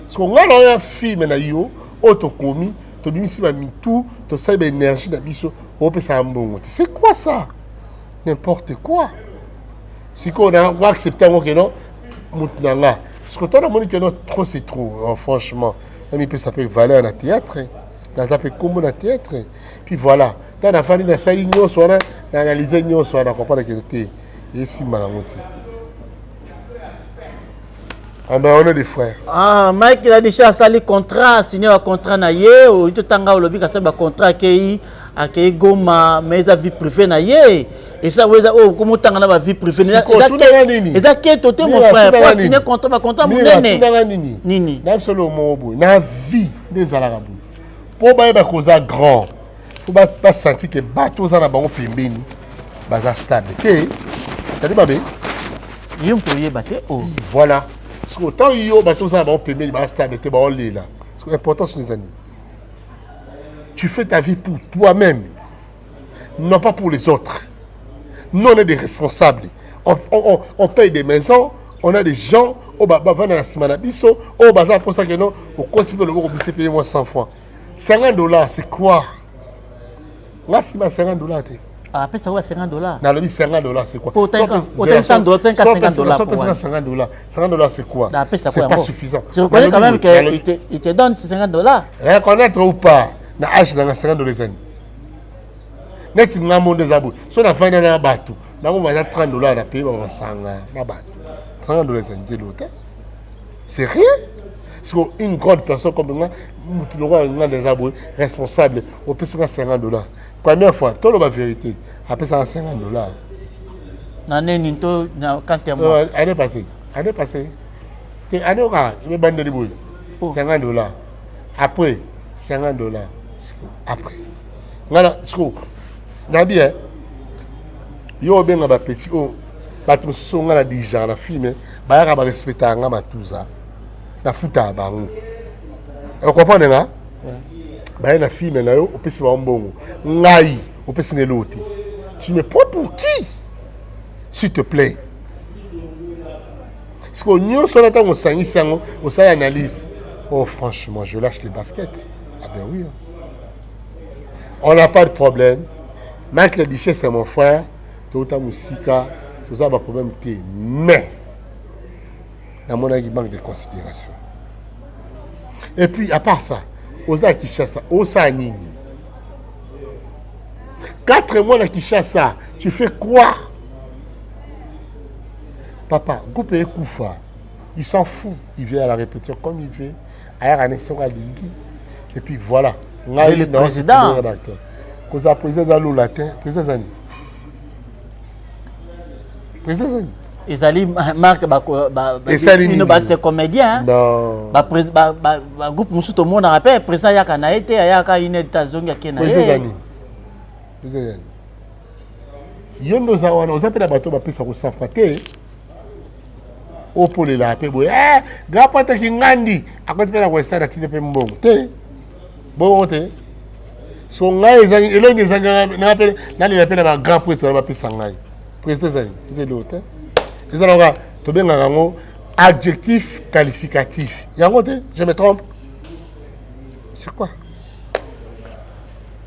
Parce que ngai naoya filme na yo oyo tokomi tobimisi bamitu, tosali baénergie na biso, opesaka mbongo te, c'est quoi ça? N'importe quoi. Sikoyo na accepte yango ke non motu na nga. Parce que ntango namoni ke non, trop c'est trop. Franchement namipesa mpe valeur na théâtre, naza mpe kombo na théâtre. Puis voilà, ntango nafandi nasali nyonso wana, na analyse nyonso wana, comprendre ke te esimba nango ti. Ah ben on est des frères. Ah, Mike il a déjà asali contrat, signé ba contrat na ye, oyo tanga olobi kasali ba contrat akei akei Goma, mais eza vie privée na ye. Et ça oyo oh comment tanga na ba vie privée eza keto te mon frère, po signé contrat ba contrat monene. Tunanga nini? Nini? Na biso lo moko boye, na vie nde ezalaka boye. Po bayeba koza grand, faut ba sentir que bato oza na bango pembeni baza stable te. Tadi mabe? Yo moto oyeba te oh. Voilà. Parce que autant yo bato oza na bango pembeni baza stable te, baolela. Parce que importance eza nini? Tu fais ta vie pour toi-même, non pas pour les autres. Nous, on est des responsables. On paye des maisons, on a des gens, oyo bavanda na nsima na biso, oyo baza mposa ke non, okoti mpe loboko bise paye moi 100 francs. 50 $, c'est quoi? Nga nsima 50 $ te. Apesa oyo 50 $. Nalobi 50 $, c'est quoi? Otali 100 $, 50 $. 50 $, 50 $, c'est quoi? C'est pas suffisant. Tu reconnais quand même qu'il te, il te donne ces 50 $. Reconnaître ou pas, na âge nanga 50 $ ezani neti nga mondo eza boye. So nafandi na bato nango baza 30 $ na paye bamasanga na bato, 50 $ eza nzelo te, c'est rien. Parce que une grande personne comme nga, mutu lokola nga nde eza boye responsable, opesaka 50 $. Première fois, toloba vérité, apesaka 50 $. Na nini to na quant ya mois? Année passée, année passée te, année oka ebandeli boye 50 $, après 50 $, après nga na siko nabi yo obenga bapeti oyo bato mosusu nga na dirigeaka na filme, bayaka barespectaka nga matuza, nafutaka bango. Ocomprendre nga? Baye na film na yo, opesi bango mbongo, ngai opesi nga eloko te. Tu me prends pour qui, s'il te plaît? Sikoyo nyonso wana, ntango osangisi yango, osali analyse, oh franchement, je lâche les baskets. Ah ben oui, hein. On n'a pas de problème. Mike la Duchesse, c'est mon frère. Touta mosika, toza baproblème te, mais namonaki manque de considération. Et puis à part ça, oza Kinshasa, osala nini? 4 mois na Kinshasa, tu fais quoi, papa? Groupe ekufa, il s'en fout. Il vient à la répétition comme il veut, ayaka na esongo alingi, et puis voilà. Ngai le président. Kozala président eza lola te. Président eza nini? Président eza nini? Ezali marque. Esali bino batie comédien. Non. Bagroupe mosusu tomonaka mpe président ayaka na ye te, ayaka une te, azongi, ake na président eza ye. Nini président eza nini? Yo nde oza wana, oza mpe na bato bapesa kosafa te. Opolelaka mpe boye, eh, grand prêtre Kingandi akoti mpe na western, atindi mpe mbongo te, bongo te. So ngai ezangi elongi, ezangi nanga mpe nalela mpe na bagrand prêtre wana bapesa ngai. Président ezali, eza eloko te, eza nanga tobengaka yango adjectif qualificatif yango te. Je me trompe? C'est quoi?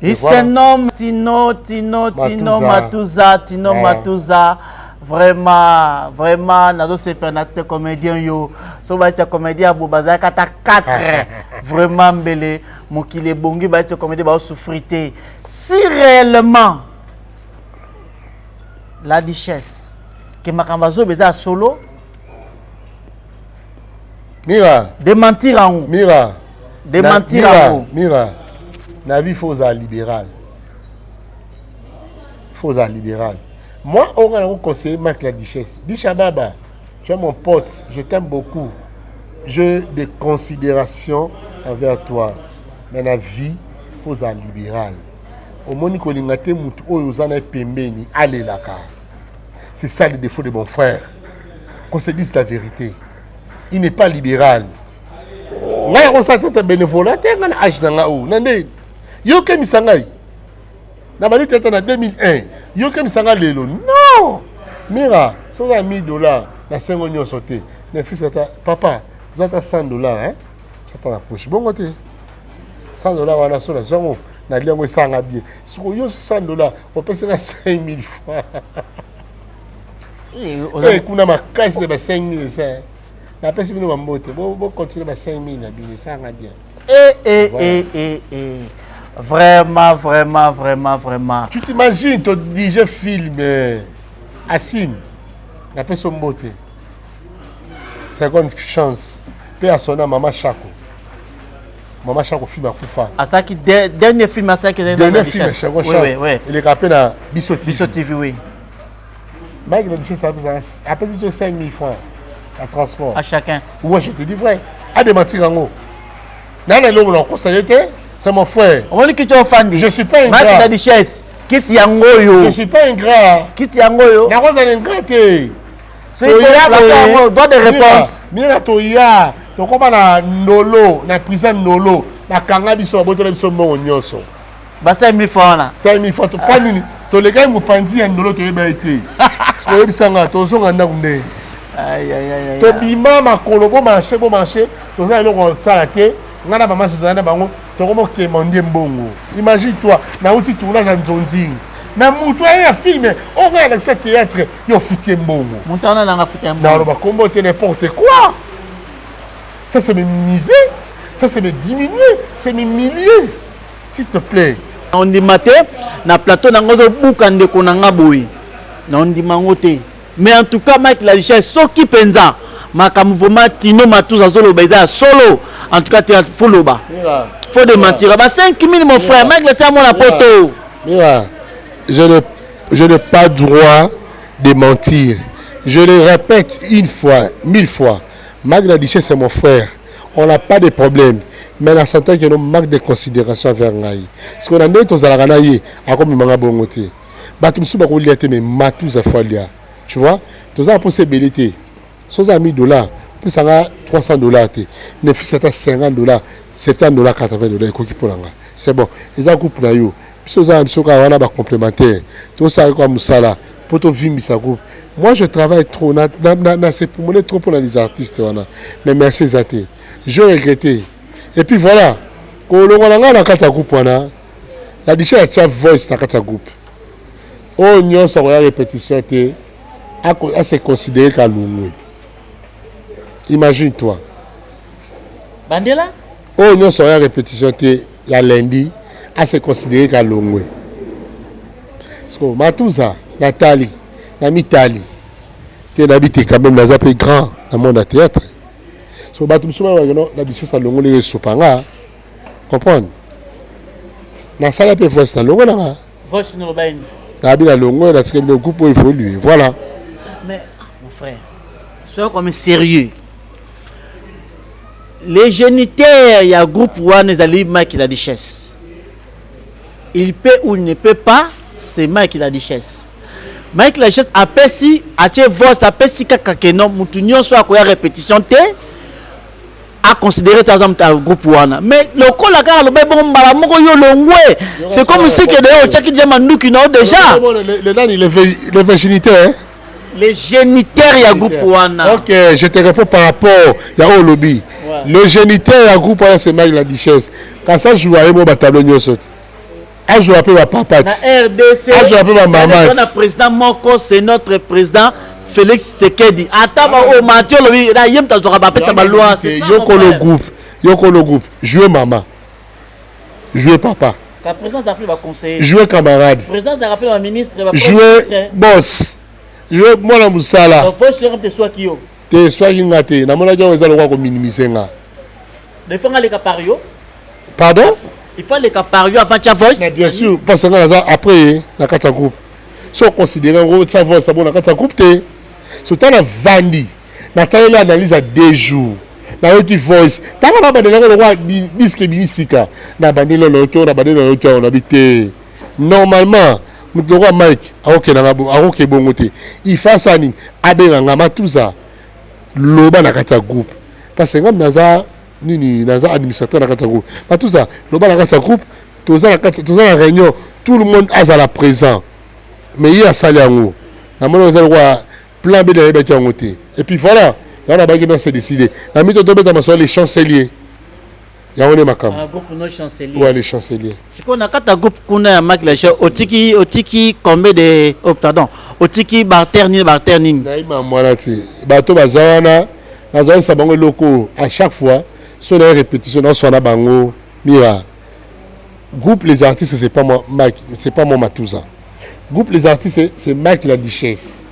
Il Voilà. se nomme Tino, Tino, Tino Matuza. Matuza, Tino Ouais. Matuza. Vraiment, vraiment, nazo sepela na te comédien yo. So ba tia comédien bo bazalaka ata 4. Vraiment mbele mokili ebongi, ba tia comédien ba souffrir te. Si réellement la duchesse ke makambo azoba eza ya solo, Mira. Démentir yango. Mira. Démentir Mira, yango. Mira, na vie, faut ozala libéral, faut ozala libéral. Moi, oyo nga nango conseiller Marc la Duchesse Disha Baba, tu es mon pote, je t'aime beaucoup, j'ai des considérations envers toi, mais na vie, faut ozala libéral. Omoni, kolinga te motu oyo oza na ye pembeni alelaka. C'est ça le défaut de mon frère, qu'on se dise la vérité, il n'est pas libéral. Ngai akosala te te bénévolat te. Ngai na age na ngai oyo, na nde yokemisa ngai na bandi tete na 2001, yokemisa ngai lelo. Non, Mira, soki oza na 1000 $, na sengo nyonso te. Na fils ata papa, oza ata 100 $, hein, ata na poche bongo te. 100 $ wana, so nazwa yango, nalia yango, esanga bien. Sikoyo yo 100 $, opesi nga 5000 francs. Eh, kuna makasi na ba 5000 esa. Napesi bino bambote, bocontinue ba 5000 na bino, esanga bien. Eh, eh, Voilà. eh, eh, eh. Vraiment, vraiment, vraiment, vraiment. Tu t'imagines, to DJ film Asim, napesi yo mbote, seconde chance mpe asona mama Chako, mama Chako film akufa. Asalaki dernier film asalaki ezali Dernier na film, Duchesse. seconde Oui, chance. oui. Eleka mpe na Biso TV. Biso TV, oui. Mike na Duchesse apesi biso 5000 francs ya transport. À chacun. Ouais, je te dis vrai, adémentir yango nana eloko na kokosa ye te, c'est mon frère. Omoni kiti ofandi. Je suis pas Mike ingrat. la Duchesse, kiti yango oyo. Je suis pas ingrat. Kiti yango oyo. Nakozala ingrat te. Soki plateau yango, droit de réponse. Mira, toya tokóma na Ndolo, na prison Ndolo, bakanga biso, babotela biso mbongo nyonso. Ba 5000 francs wana. 5000 francs topa nini? Tolekaki mopanzi ya Ndolo, toyeba ye te. Oyebisanga tozonga ndako nde Aïe, aïe, aïe, aïe. Tobima makolo, bomarche, bomarche, toza eloko kosala te. Ngai na bamasi tozali na bango, tokomokema nde mbongo. Imagine toi, nauti tournage ya Nzonzingi na motu aye ya film oyo ngai alakisa théâtre, yo ofuti ye mbongo. Moto wana nanga futi ya mbongo. Naloba kombo te. N'importe quoi, ça c'est me minimiser, ça c'est me diminuer, c'est m'humilier, s'il te plaît. Ondima te na plateau nango, ozobuka ndeko na nga boye, na ondima yango te. Mais en tout cas, Mike la Duchesse, soki mpenza makambo vraiment Tino Matuza azoloba eza ya solo, en tout cas te, faut loba, faut démentir ba 5000, mon frère Mike la amona poto. Mira, je n'ai pas droit de mentir. Je le répète une fois, mille fois. Mike la Duchesse, c'est mon frère. On n'a pas de problème. Mais la santé qui manque de considération envers ngai. Ce qu'on a dit, tozalaka na ye, akomemanga bongo te. Bato mosusu bakolia te, mais Matuza faut alia. Tu vois, toza mposa ebele te. Soza 1000 $, Pesa nga 300 dollars te. Ne fût ata 50 dollars, 70 dollars, 80 dollars ekoki mpo na nga. C'est bon. Eza groupe na yo. Biso oza na biso kaka wana ba complémentaire. Tosala kaka mosala mpo tovimbisa groupe. Moi je travaille trop na na na, na se pumone trop mpo na les artistes wana. Mais merci eza te. Je regrette. Et puis voilà. Kolongwa na ngai na kati ya groupe wana. La duchesse atia voice na kati ya groupe. Oyo nyonso akoya répétition te. A se considérer kalungwe. Imagine toi. Bandela? Oyo nyonso ya répétition te ya lundi a se considérer kalongwe. Siko Matuza natali na mitali te nayebi te quand même naza mpe grand na monde ya théâtre. So bato mosusu balobaka no la duchesse alongoli esopa nga comprendre nasala mpe voice nalongo na nga Voice noloba nini? Nabi na longo na tikeli groupe oyo évolue voilà. Mais mon frère, sois comme sérieux. Les génitaires ya groupe wana ezali Mike la Duchesse. Il peut ou il ne peut pas, c'est Mike la Duchesse. Mike la Duchesse apesi atie voice apesi kaka ke non mutu nyonso akoya répétition te a considérer te aza moto ya groupe wana mais lokola kaka alobai bongo mbala moko yo longwe c'est comme si que d'ailleurs otiaki déjà manduki na yo déjà le nani le virginité hein? les génitaires ya groupe wana ok je te réponds par rapport ya oyo olobi le géniteur ya groupe wana c'est Mike la duchesse kasi ajoua ye mo batableau nyonso te ajoua mpe bapapa na rdc ajoua mpe bamama na président moko c'est notre président félix tshisekedi ata baoyo mati olobi na ye moto azwaka bapesa baloi yokolo groupe yokolo groupe joue mama joue papa joue camarade joue boss joue mwana mosala te eswaki nga te namonaki yango eza lokola kominimize nga pardon il faut aleka par yo avant tia voice mais bien sûr parce que nga naza après ye na kati ya groupe so oconsidere yango tia voice abo na kati ya groupe te so ntango navandi nataleli analyse ya deux jours nayoki voice ntango nabandeli yango lokola diske ebimi sika nabandeli nayoki oyo nabandeli nayoki oyo nabi te normalement moto lokola mike akokendanga akoke bongo te ifasa nini abenga nga matuza loba na kati ya groupe parce que nga naza nini naza administrateur na kati ya groupe matuza loba na kati ya groupe toza na kati toza na réunion tout le monde azala présent mais ye asali yango namoni eza lokola plan B nayebaki yango te et puis voilà yango nabaki non c'est décidé na mito tobeta masolo les chanceliers yango nde makambo ah, groupe no chancelier ouais les chanceliers sikoyo na kati ya groupe kuna ya Mike Lacher otiki otiki combien de oh pardon otiki barter nini barter nini nayeba mwana te bato baza wana nazalisa bango eloko à chaque fois so na répétition naswana bango mira groupe les artistes c'est pas moi Mike c'est pas moi Matuza groupe les artistes c'est Mike la duchesse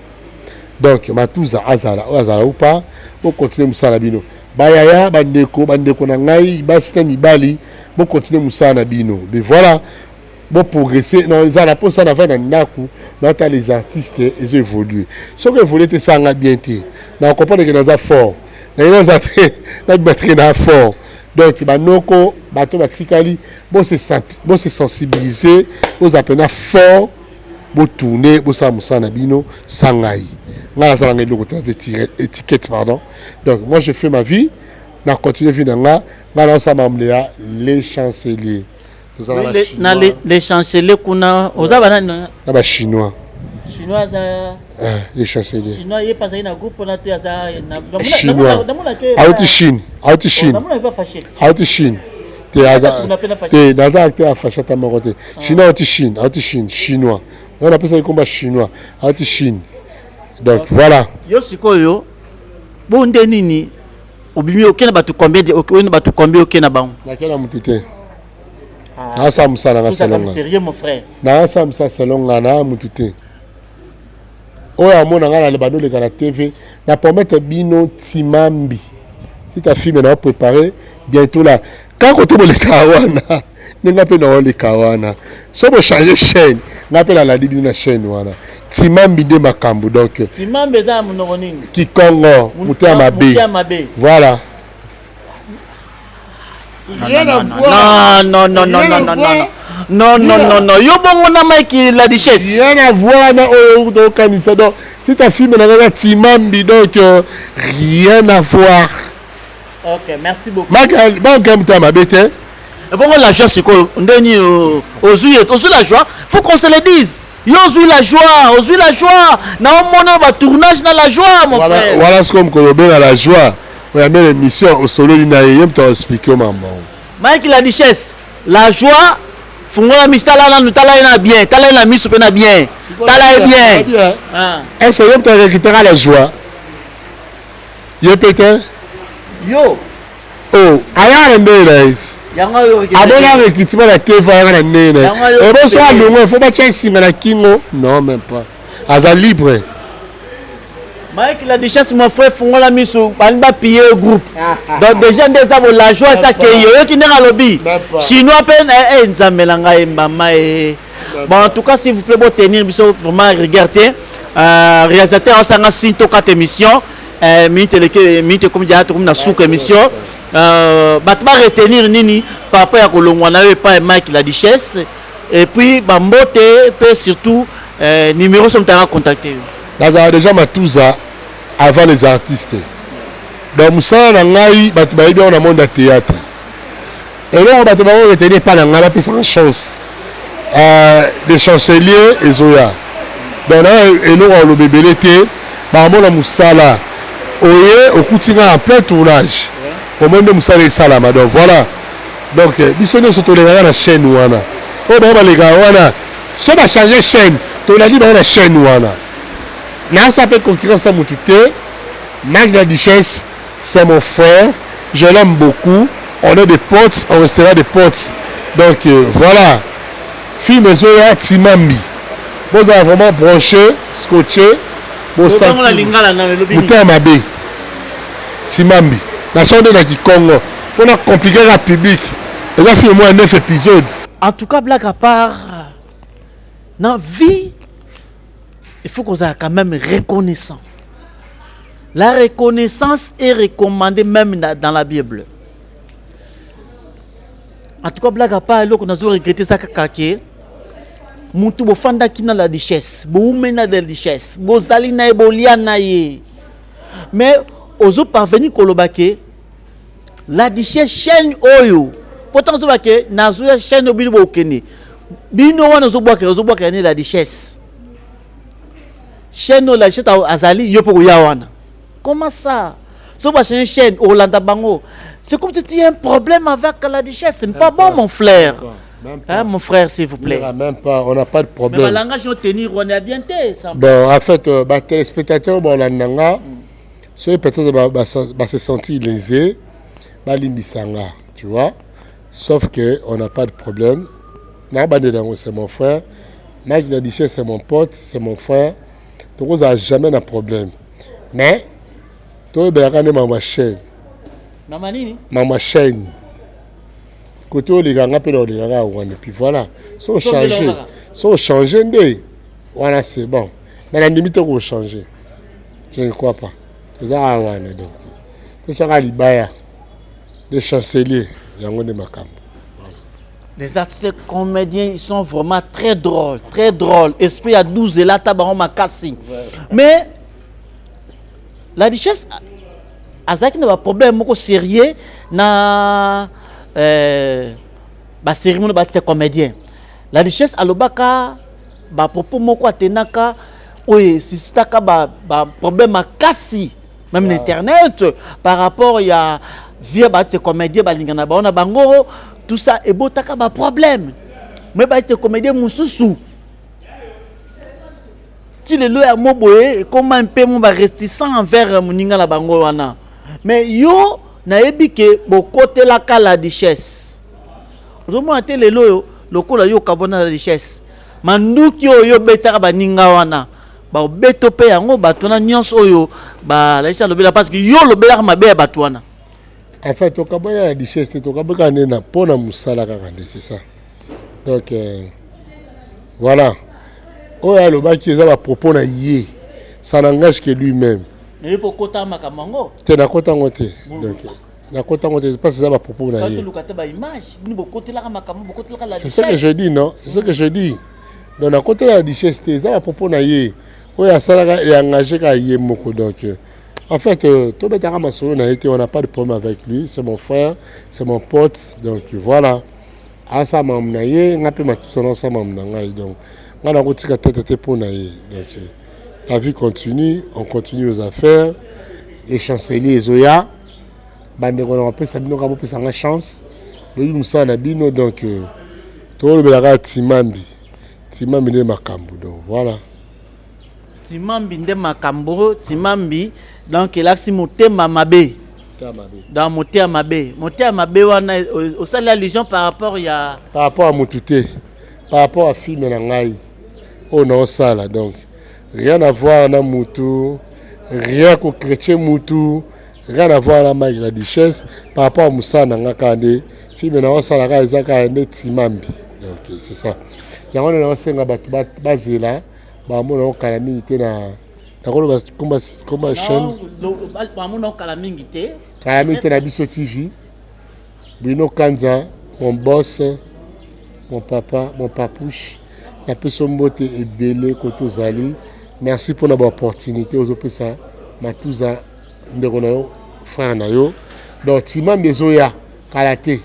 donc Matuza azala oyo azala ou pas bokontinue mosala bino bayaya bandeko bandeko na ngai basi na mibali bokontinue mosala na bino mais voilà boprogresse na eza na mposa na vai na ndako nata les artistes ezo évolue soki évolue te esanga bien te na comprendre ke naza fort naye naza te nabima teke na fort donc banoko bato batikali bose sensibiliser bozala mpena fort botourne bosala mosala na bino sans ngai ngai nasala ngai eloko te naza étiquette pardon donc moi je fais ma vie na continue vie na nga ngai naosala makambo ya les chanceliers na les chanceliers kuna oza banani na bachinois chinois aza eh, les chanceliers chinois ye azali na groupe wana te aza chinois auti chine auti chine auti chine te aza te naza acteur ya fache ata moko te ah. chinois auti chine auti chine chinois yango napesaki komba chinois auti chine donc voilà yo sikoyo bo nde nini obimi oke na bato combien oke na bato combien oke na bango nake na motu te ah. nasala mosala nga selon nga nasala mosala selon nga na motu te oyo amona nga na bando oleka na tv na promettre bino timambi tita filme na prépare bientôt là kaka kote boleka wana nde nga mpe naoleka wana so bochange chaîne nga mpe nalandi bino na chaîne wana timambi nde makambo donc timambi eza na monoko nini kikongo moto ya mabe voilà Rien à voir. Non, non, non, non, non, non, non. Non, non, non, non. Yo bongo na Mike la duchesse. Rien à voir na oyo okanisa donc. Titre film na ngai Timambi donc euh, rien à voir. Ok, merci beaucoup. Maka banka mta mabe te. Ebongo la joie sikoyo ndeni euh, ozui ozui la joie, faut qu'on se le dise. Yo ozui la joie, ozui la joie. Na omona ba tournage na la joie mon voilà, frère. Voilà ce qu'on koyobenga la joie. Oyambe l'émission osololi na ye ye moto aexplike mambo. Mike la duchesse, la joie fungola miso tala nanu tala ye na bien tala ye na miso mpe na bien tala ye bien ah. est-ce ye moto arekitaka la joie ye mpe te yo oh ayaka na ndenge na ye abona rekitima na tv ayaka na ndenge na ye eboso alongwe fo batya esinga na kingo non même pas aza libre Mike la duchesse mon frère fungola misu balingi ba piller groupe donc déjà nde eza bo la joie eza keyi oyoki ndenge alobi chinois mpe eh, eh, nzambe na ngai mama e bon en tout cas s'il vous plaît botenir biso vraiment rigueur te euh, réalisateur asanga signe tokata émission euh, minute eleki minute ekomi deja tokomi na suka émission euh, bato ba retenir nini par rapport ya kolongwa na yo epai ya Mike la duchesse et puis bambote mpe surtout euh, numéro so moto aka contacte yo Nazala dejà matuza avant les artistes. Donc musala na ngai bato bayebi yango na monde ya théâtre. Eloko bato bango retenir epai na ngai bapesaka chance. Euh, le chancelier ezoya. Donc na eloko ya koloba ebele te, bakomona musala. Oye okuti ngai en plein tournage. Omoni nde musala esalama. Donc voilà. Donc euh, biso nyonso tolekaka na chaîne wana. Oyo bango balekaka wana so ba changer chaîne tolandi bango na chaîne wana naasa mpe concurrence na motu te Mike la duchesse c'est mon frère je l'aime beaucoup on est des potes on restera des potes donc euh, voilà film ezoya timambi bozala vraiment branché scotché bosanti motema mabe timambi na change na kikongo mpona compliquer ka public eza film moko ya 9 épisode En tout cas, blague à part, dans vie, il faut qu'on soit quand même reconnaissant. La reconnaissance est recommandée même dans la Bible. En tout cas, blague à part, eloko nazo regretter ça kaka ke mutu bofandaki na la duchesse, bowumeli na la duchesse, bozali na ye, bolia na ye. Mais ozo parvenir koloba ke la duchesse chaîne oyo po ntango ozoba ke nazoya chaîne oyo bino bokende bino wana ozobwakela ozobwakela nde la duchesse chaîne oyo la duchesse azali yo mpo koya wana comment ça soki bachange chaîne olanda bango c'est comme si tu as un problème avec la duchesse ce n'est pas bon mon frère Hein, mon frère, s'il vous plaît. Même pas, on n'a pas de problème. Mais langage, on tenir, on est bien té. Bon, en fait, euh, bah, téléspectateurs, bon, on a soki peut-être ba, ba, ba se sentir lésé balimbisa nga tu vois sauf que on n'a pas de problème nakobandela yango c'est mon frère mike na duchesse c'est mon pote c'est mon frère tokozala jamais na problème mais toyebelaka nde mama chaîne mama nini mama chaîne kote oleka nga mpe na olekaka wana puis voilà so ochange so ochange nde wana c'est bon mais nandimi te kochange Je ne crois pas. Toza kaka wana donc. Totyaka libaya de chancelier yango nde makambo. Les artistes comédiens, ils sont vraiment très drôles, très drôles. Esprit à 12 et là, tabaron makasi. Mais la duchesse azalaki na ba problème moko sérieux na euh, ba cérémonie ba artiste comédien. La duchesse alobaka ba propos moko atenaka oyo esisitaka ba, ba problème makasi même na internet par rapport ya vie ya baartiste comédien balingana bango na bango tout ça ebotaka ba problème mais baartiste comédien mosusu ti lelo ya mo boye ekoma mpe mo baresticent envers moninga na bango wana mais yo nayebi ke bokotelaka la duchesse ozomona te lelo oyo lokola yo okabwana na richesse manduki oyo obetaka baninga wana baobeto mpe yango bato wana nyonso oyo balakisi alobela parce que yo olobelaka mabe ya bato wana en fait tokabwana na richesse te tokabwaka nde na mpo na mosala kaka nde c'est ça donc euh, voilà oyo alobaki eza bapropos na ye ça n'engage que lui-même naye mpo okota makambo yango te nakota yango te donc nakota yango te parce eza bapropos na ye c'est ce que je dis non c'est ce que je dis donc nakotela la duchesse te eza bapropos na ye Oyo asalaka e engagé kaka ye moko donc euh, en fait euh, tobetaka masolo na ye te, on n'a pas de problème avec lui, c'est mon frère, c'est mon pote, donc voilà. Asala makambo na ye, nga mpe matusa na asala makambo na ngai, donc nga nakotika tete te mpo na ye. Donc euh, la vie continue, on continue aux affaires, les chanceliers ezoya, bandeko na kopesa bino kaka bopesa nga chance, boyebi mosala na bino, donc euh, tolobelaka timambi timambi nde makambo, donc voilà. Timambi nde makambo, timambi donc elakisi motema mabe. Dans motema mabe, motema mabe wana osali allusion par rapport ya par rapport à motu te, par rapport à film na ngai oyo naosala, donc rien à voir na mutu, rien kochrétien mutu, rien à voir na Mike la Duchesse, par rapport à mosala na nga kaka nde film naosala kaka eza kaka nde timambi, donc c'est ça. Yango nde naosenga bato bazela bamona okala mingi te na nakoloba komba chaîne bamona okala mingi te, kala mingi te na biso TV. Bruno Kanza, mon boss, mon papa, mon papouche, napesi yo mbote ebele kote ozali. Merci mpona baopportunité ozopesa Matuza ndeko na yo, frère na yo. Donc timambi ezoya kala te,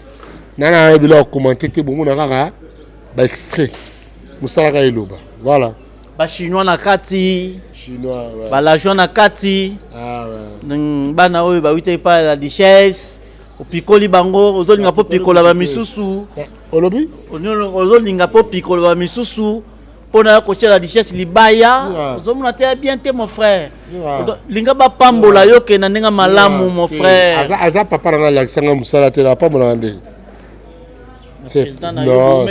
nana nayebi biloko komante te, bomona kaka baextrait mosala kaka eloba, voilà. Bachinois na kati, chinois ouais. Balajoie na kati, ah, ouais. Bana oyo bawuti epai ya la duchesse, opikoli bango, ozolinga mpo pikola bamisusu, olobi ozolinga mpo pikola bamisusu mpona ya kotia la duchesse libaya, ozomona te ya bien te mon frère, linga bapambola yo ke na ndenge malamu mon frère. Aza papa na nga, alakisanga mosala te, apambolaka nde. Non,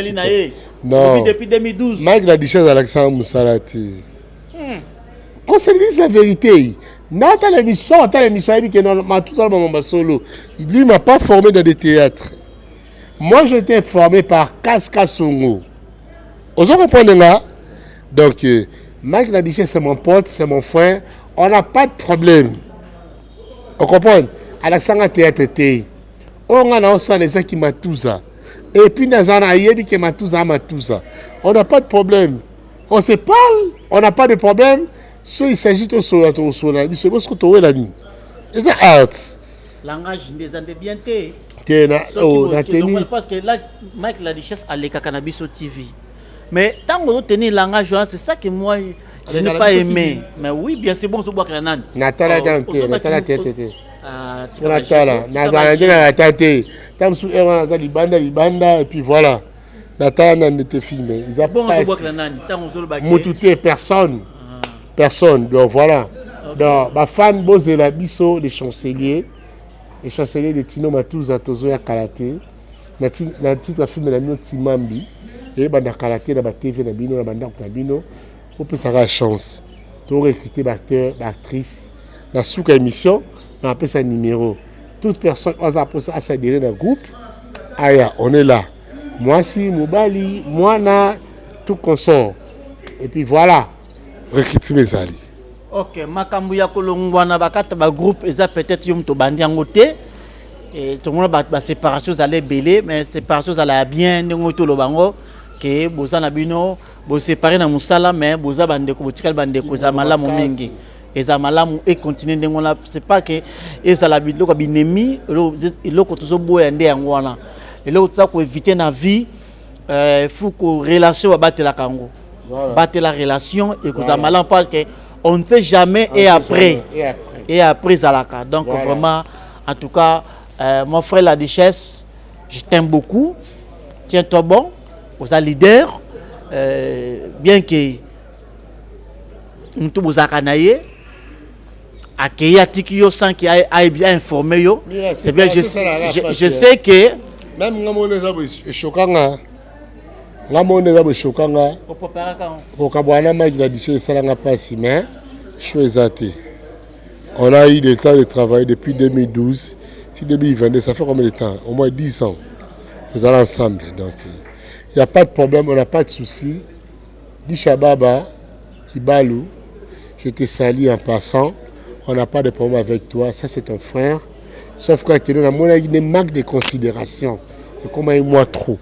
non, depuis 2012 Mike la duchesse alakisanga mosala te. Qu'on se dise la vérité, natala émission, atala émission, ayebi ke matuzala bamamba solo. Lui m'a pas formé dans des théâtres, moi j'étais formé par Kaska Songo, ozo comprendre nga. Donc euh, Mike la duchesse, c'est mon pote, c'est mon frère, on n'a pas de problème, on comprendre. Alakisanga théâtre te, oyo nga naosala ezaki matuza, et puis naza nayebi ke matuza matuza, on n'a pas de problème, on se parle, on n'a pas de problème. So il s'agit tosolola, tokosolola biso bosiko, towela nini, eza art. Langage nde eza nde bien te. Te na oh, na teni parce que là Mike la duchesse alekaka na biso TV, mais ntango ozotenir langage wana, c'est ça que moi je n'ai pas aimé. Mais oui, bien, c'est bon, ozobwakela nani? Natala te, natala te te te, natala nazala nde nalata te, ta mosusu heure wana naza libanda libanda, et puis voilà, natala nani te, film eza mutu te, personne, personne, donc voilà. Donc bafan bozela biso, les chanceliers, les chanceliers de Tino Matuza, tozoya kala te na titre ya film na bino Timambi, eyebanda kala te na batv na bino, na bandako na bino. Opesaka chance torecrute baacteur, baactrice. Na suka émission napesa numéro, toute personne oyo aza mposa asadere na groupe aya, on est là, mwasi, mobali, mwana, tout consort, et puis voilà, recrutement ezali. Ok, makambo ya kolongwa na bakata bagroupe eza peut-être yo moto obandi yango te. Tomona bato baséparation ezala ebele, mais séparation ezala ya bien, ndenge oyo toloba yango ke boza na bino bosépare na mosala, mais boza bandeko, botikali bandeko, eza malamu mingi, eza malamu econtinue ndenge wana. C'est pas ke ezala biloko ya binemi, eloko tozoboya nde yango wana, eloko toza koéviter na vie, faut ko relation babatelaka yango, batela relation ekozala malamu, parce que on ne sait jamais. Et après, et après ezalaka donc voilà. Vraiment, en tout cas, mon frère la duchesse, je t'aime beaucoup, tiens-toi bon, oza leader, bien que mutu bozalaka na ye akei atiki yo sans que ainforme yo, c'est bien. Je sais que même nga mona eza eshokanga, nga mona eza boeshokanga kokabwana Mike na biso, esalanga mpasi, mais choix eza te. On a eu le temps de travailler depuis 2012 si 2022, ça fait combien de temps? Au moins 10 ans nous allons ensemble, donc il n'y a pas de problème, on n'a pas de souci. Disha Baba Kibalu, je te salue en passant, on n'a pas de problème avec toi, ça c'est ton frère, sauf que akende namonaki ne manque de considération ekomaki moi trop,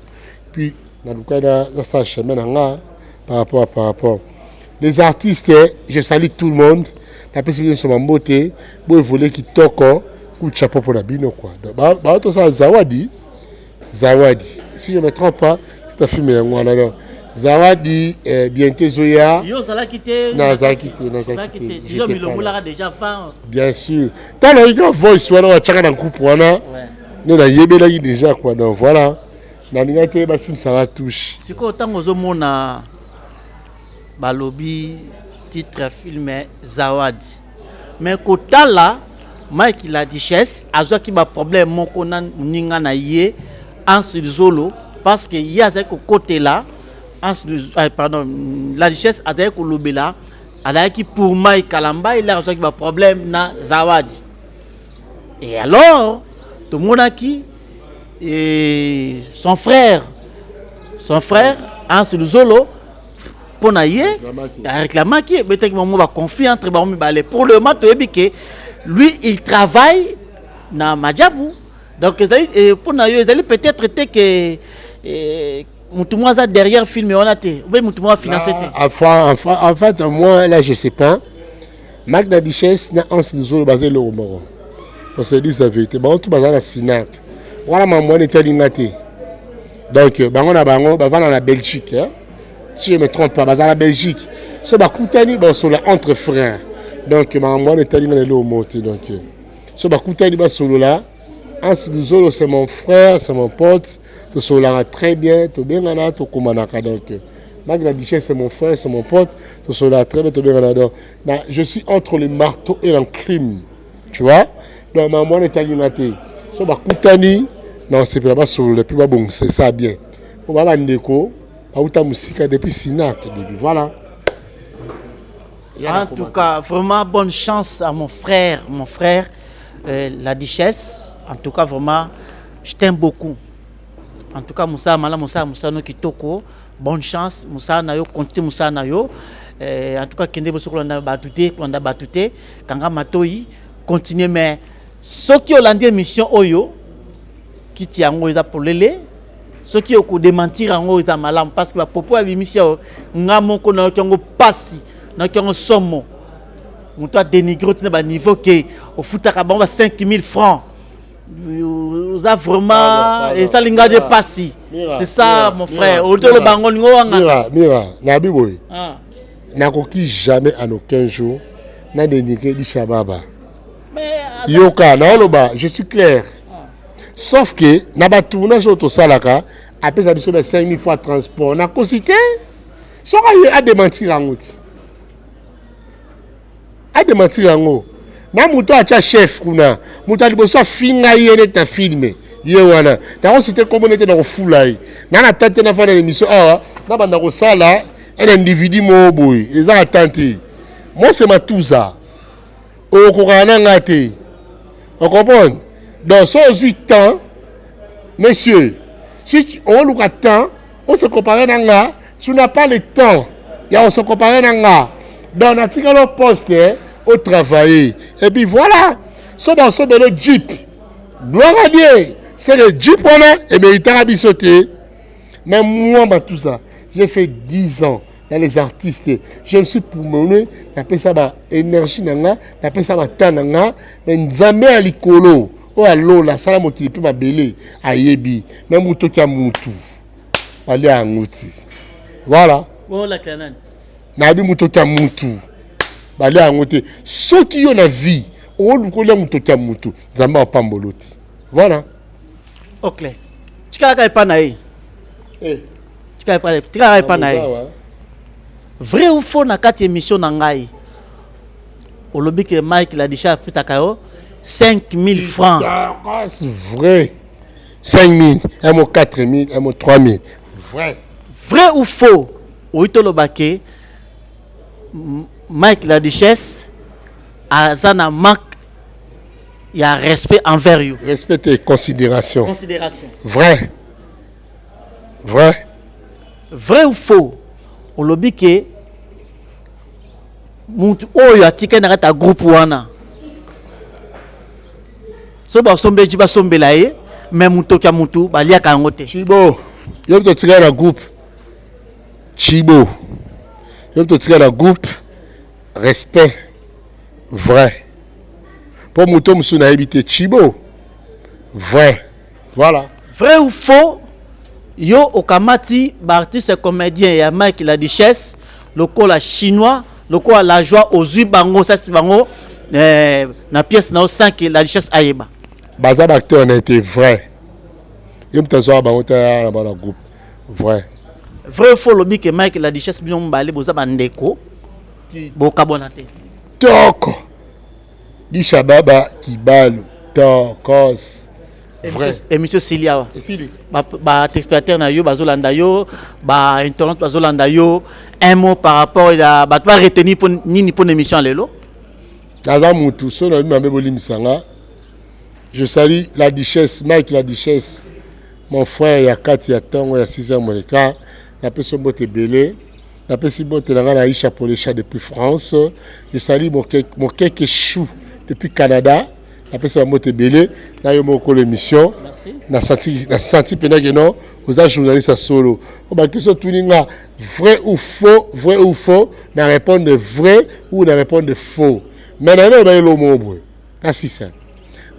puis nalukai nasala chemin na nga par rapport. Les artistes, je salue tout le monde. Napesi bino nyonso bambote, bo évoluer kitoko, coup de chapeau pour la bino quoi. Donc ba ba to ça Zawadi, Zawadi. Si je me trompe pas, tout à fait mais yango wana donc Zawadi eh, bientôt ezoya. Yo ozalaki te? Nazalaki te, nazalaki te. Disons J'étais pas là. milongolaka déjà fin. Bien sûr. Tant na yoka voice wana batiaka na groupe wana, nde nayebelaki déjà quoi. Donc voilà. Nalingaki te basimisaka touche. Sikoyo ntango ozomona balobi titre ya film Zawadi, mais kotala Mike la Duchesse azwaki ba problème moko na moninga na ye Hans Luzolo, parce que ye azalaki kokotela Hans, pardon, la Duchesse azalaki kolobela, azalaki pour Mike Kalambay, lere azwaki ba problème na Zawadi. Et alors tomonaki et son frère Hans Luzolo mpo na ye aréclamaki, ebetaki bango baconflit entre bango mibale. Pour le moment toyebi ke lui, il travaille na Majabu. Donc ezali mpo na yo ezali peut-être te ke motu moko aza derrière film wana te, obe motu moko afinance te? Enfin, enfin, en fait, moi, là, je sais pas. Marc la Duchesse na Hans Luzolo baza eloko moko. On se dit la vérité. Bango tout baza na Sinac. Wana mambo wana etali nga te. Donc, bango na bango bavanda na Belgique. Hein? Si je me trompe pas, baza na Belgique. So bakutani basola entre frères. Donc, mambo wana etali nga na eloko moko te. Donc, so bakutani basolola. Hans Luzolo, c'est mon frère, c'est mon pote. Tosololaka très bien, tobengana, tokomanaka. Donc, Marc la Duchesse, c'est mon frère, c'est mon pote. Tosololaka très bien, tobengana. Donc, na, je suis entre le marteau et l'enclume. Tu vois? Donc, maman etali nga te. So bakutani, na osepela basolola puis babongisa ça bien. Po ba bandeko, bauta mosika depuis Sinac, depuis. Voilà. En tout cas, vraiment bonne chance à mon frère, la Duchesse. En tout cas, vraiment, je t'aime beaucoup. En tout cas, Moussa Mala, Moussa, Moussa no kitoko, bonne chance, Moussa na yo, continue Moussa na yo. En tout cas, kende boso kolanda batute, kolanda batute, kanga matoi, continue. Mais soki olandi émission oyo, kiti yango eza polele, soki okodémentir yango eza malamu, parce que bapropos ya bimisi oyo, nga moko nayoki yango pasi, nayoki yango somo. Moto adénigre tina baniveau ke ofutaka bango ba 5000 francs, oza vraiment esali nga de pasi. C'est ça, mon frère, otoloba yango olingo wanga. Mira, Mira, nabi boye. Nakoki jamais en aucun jour na dénigrer Disha Baba. Yoka, naoloba, je suis clair. Sauf que na batournage oyo tosalaka, apesa biso ba 5000 fois transport. Nakosi te. Soki aye adémentir yango ti. Adémentir yango. Na moto atya chef kuna, moto ya liboso afinga ye neti na film ye wana, nakosite kombo nete na kofula ye na na tante nafanda na émission awa, nabanda kosala un individu moko boye, ezaka tante mose matuza okokaka na nga te, ocomprendre? Donc so ozwi temps, monsieur, si oluka temps ose compare na nga, tu n'as pas le temps ya kose compare na nga. Donc natikali o poste otravailler et puis voilà. So basobelo jeep, gloire à Dieu, c'est le jeep wana eméritaka biso te. Mais moi, Matouza, j'ai fait 10 ans dans les artistes, je me suis promené, napesa ba énergie na nga, napesa ba temps na nga, mais Nzambe ya likolo oyo alola asala mokili mpe mabele ayebi. Me motoki ya mutu balia yango ti, voilà. Olakela nani? Nayebi motoki ya mutu balia yango te. Soki yo na vie oluka olia motoki ya mutu, Nzambe apambolo ti, voilà. Ok, tikalaka epa na ye. Tikalaka epa na ye. Vrai ou faux, na kati émission na ngai olobi ke Mike la Duchesse apesaka yo 5000 francs? C'est vrai, 5000, un mot 4000, un mot 3000, vrai. Vrai ou faux, oyi toloba ke Mike la Duchesse aza na manque ya respect envers yo? Respect et considération. Considération. Vrai, vrai. Vrai ou faux, olobi ke mutu oyo atikali na kati ya groupe wana, so basombeli, basombela ye, mais motoki ya mutu baliaka yango te? Chibo, yo moto otikali na groupe, Chibo. Yo totika na groupe respect vrai mpo moto mosusu nayebi te chibo vrai voilà. Vrai ou faux yo okamati ba artiste comédien ya Mike la duchesse lokola chinois lokola la joie ozui bango osasi bango eh, na pièce na yo sans que la duchesse ayeba. Baza ba acteur na ete vrai ye moto azwaka bango te na bana groupe vrai. Vrai ou faux olobi que Mike la duchesse bino mibale boza ba ndeko bokabwana te. Toko Disha baba kibalu tokos vrai. Émission esili awa. Esili. Ba ba téléspectateurs na yo bazolanda yo, ba internautes bazolanda yo, un mot par rapport ya bato ba retenir po nini po émission lelo. Naza mutu so na mabe bolimbisa nga. Je salue la duchesse Mike la duchesse mon frère ya kati ya tongo ya 6h moleka napesi yo mbote ebele. Napesi mbote na nga na Aisha Polesha depuis France. Je salue Mokeke Chou depuis Canada. Napesi ba mbote ebele na yo moko kolo émission. Na senti na senti pena que non oza journaliste ya solo. O ba question tuni nga vrai ou faux, vrai ou faux, na répondre vrai ou na répondre faux. Mais na yo ba elo mo boye. Na sisa.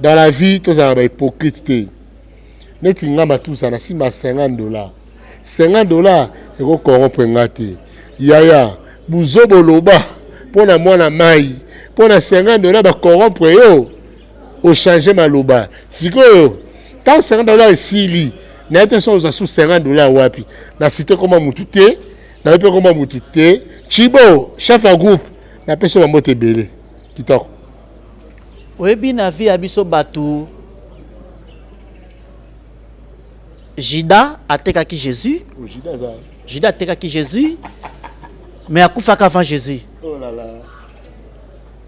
Dans la vie tozala ba hypocrite te. Neti nga matusa na simba 50 dollars. 50 dollars eko corrompre nga te yaya buzoba oloba pona mwana mayi pona 50 dollars ba corrompre yo o changer maloba sikoyo tant 50 dollars esili naye te soki ozwa su 50 dollars wapi na cite koma mutu te naye mpe koma mutu te chibo chef ya groupe napesi yo bambote ebele kitoko oyebi na vie ya biso bato Judas atekaki Jésus. Oh, Judas aza. Judas atekaki Jésus mais akufaka avant Jésus. Oh là là.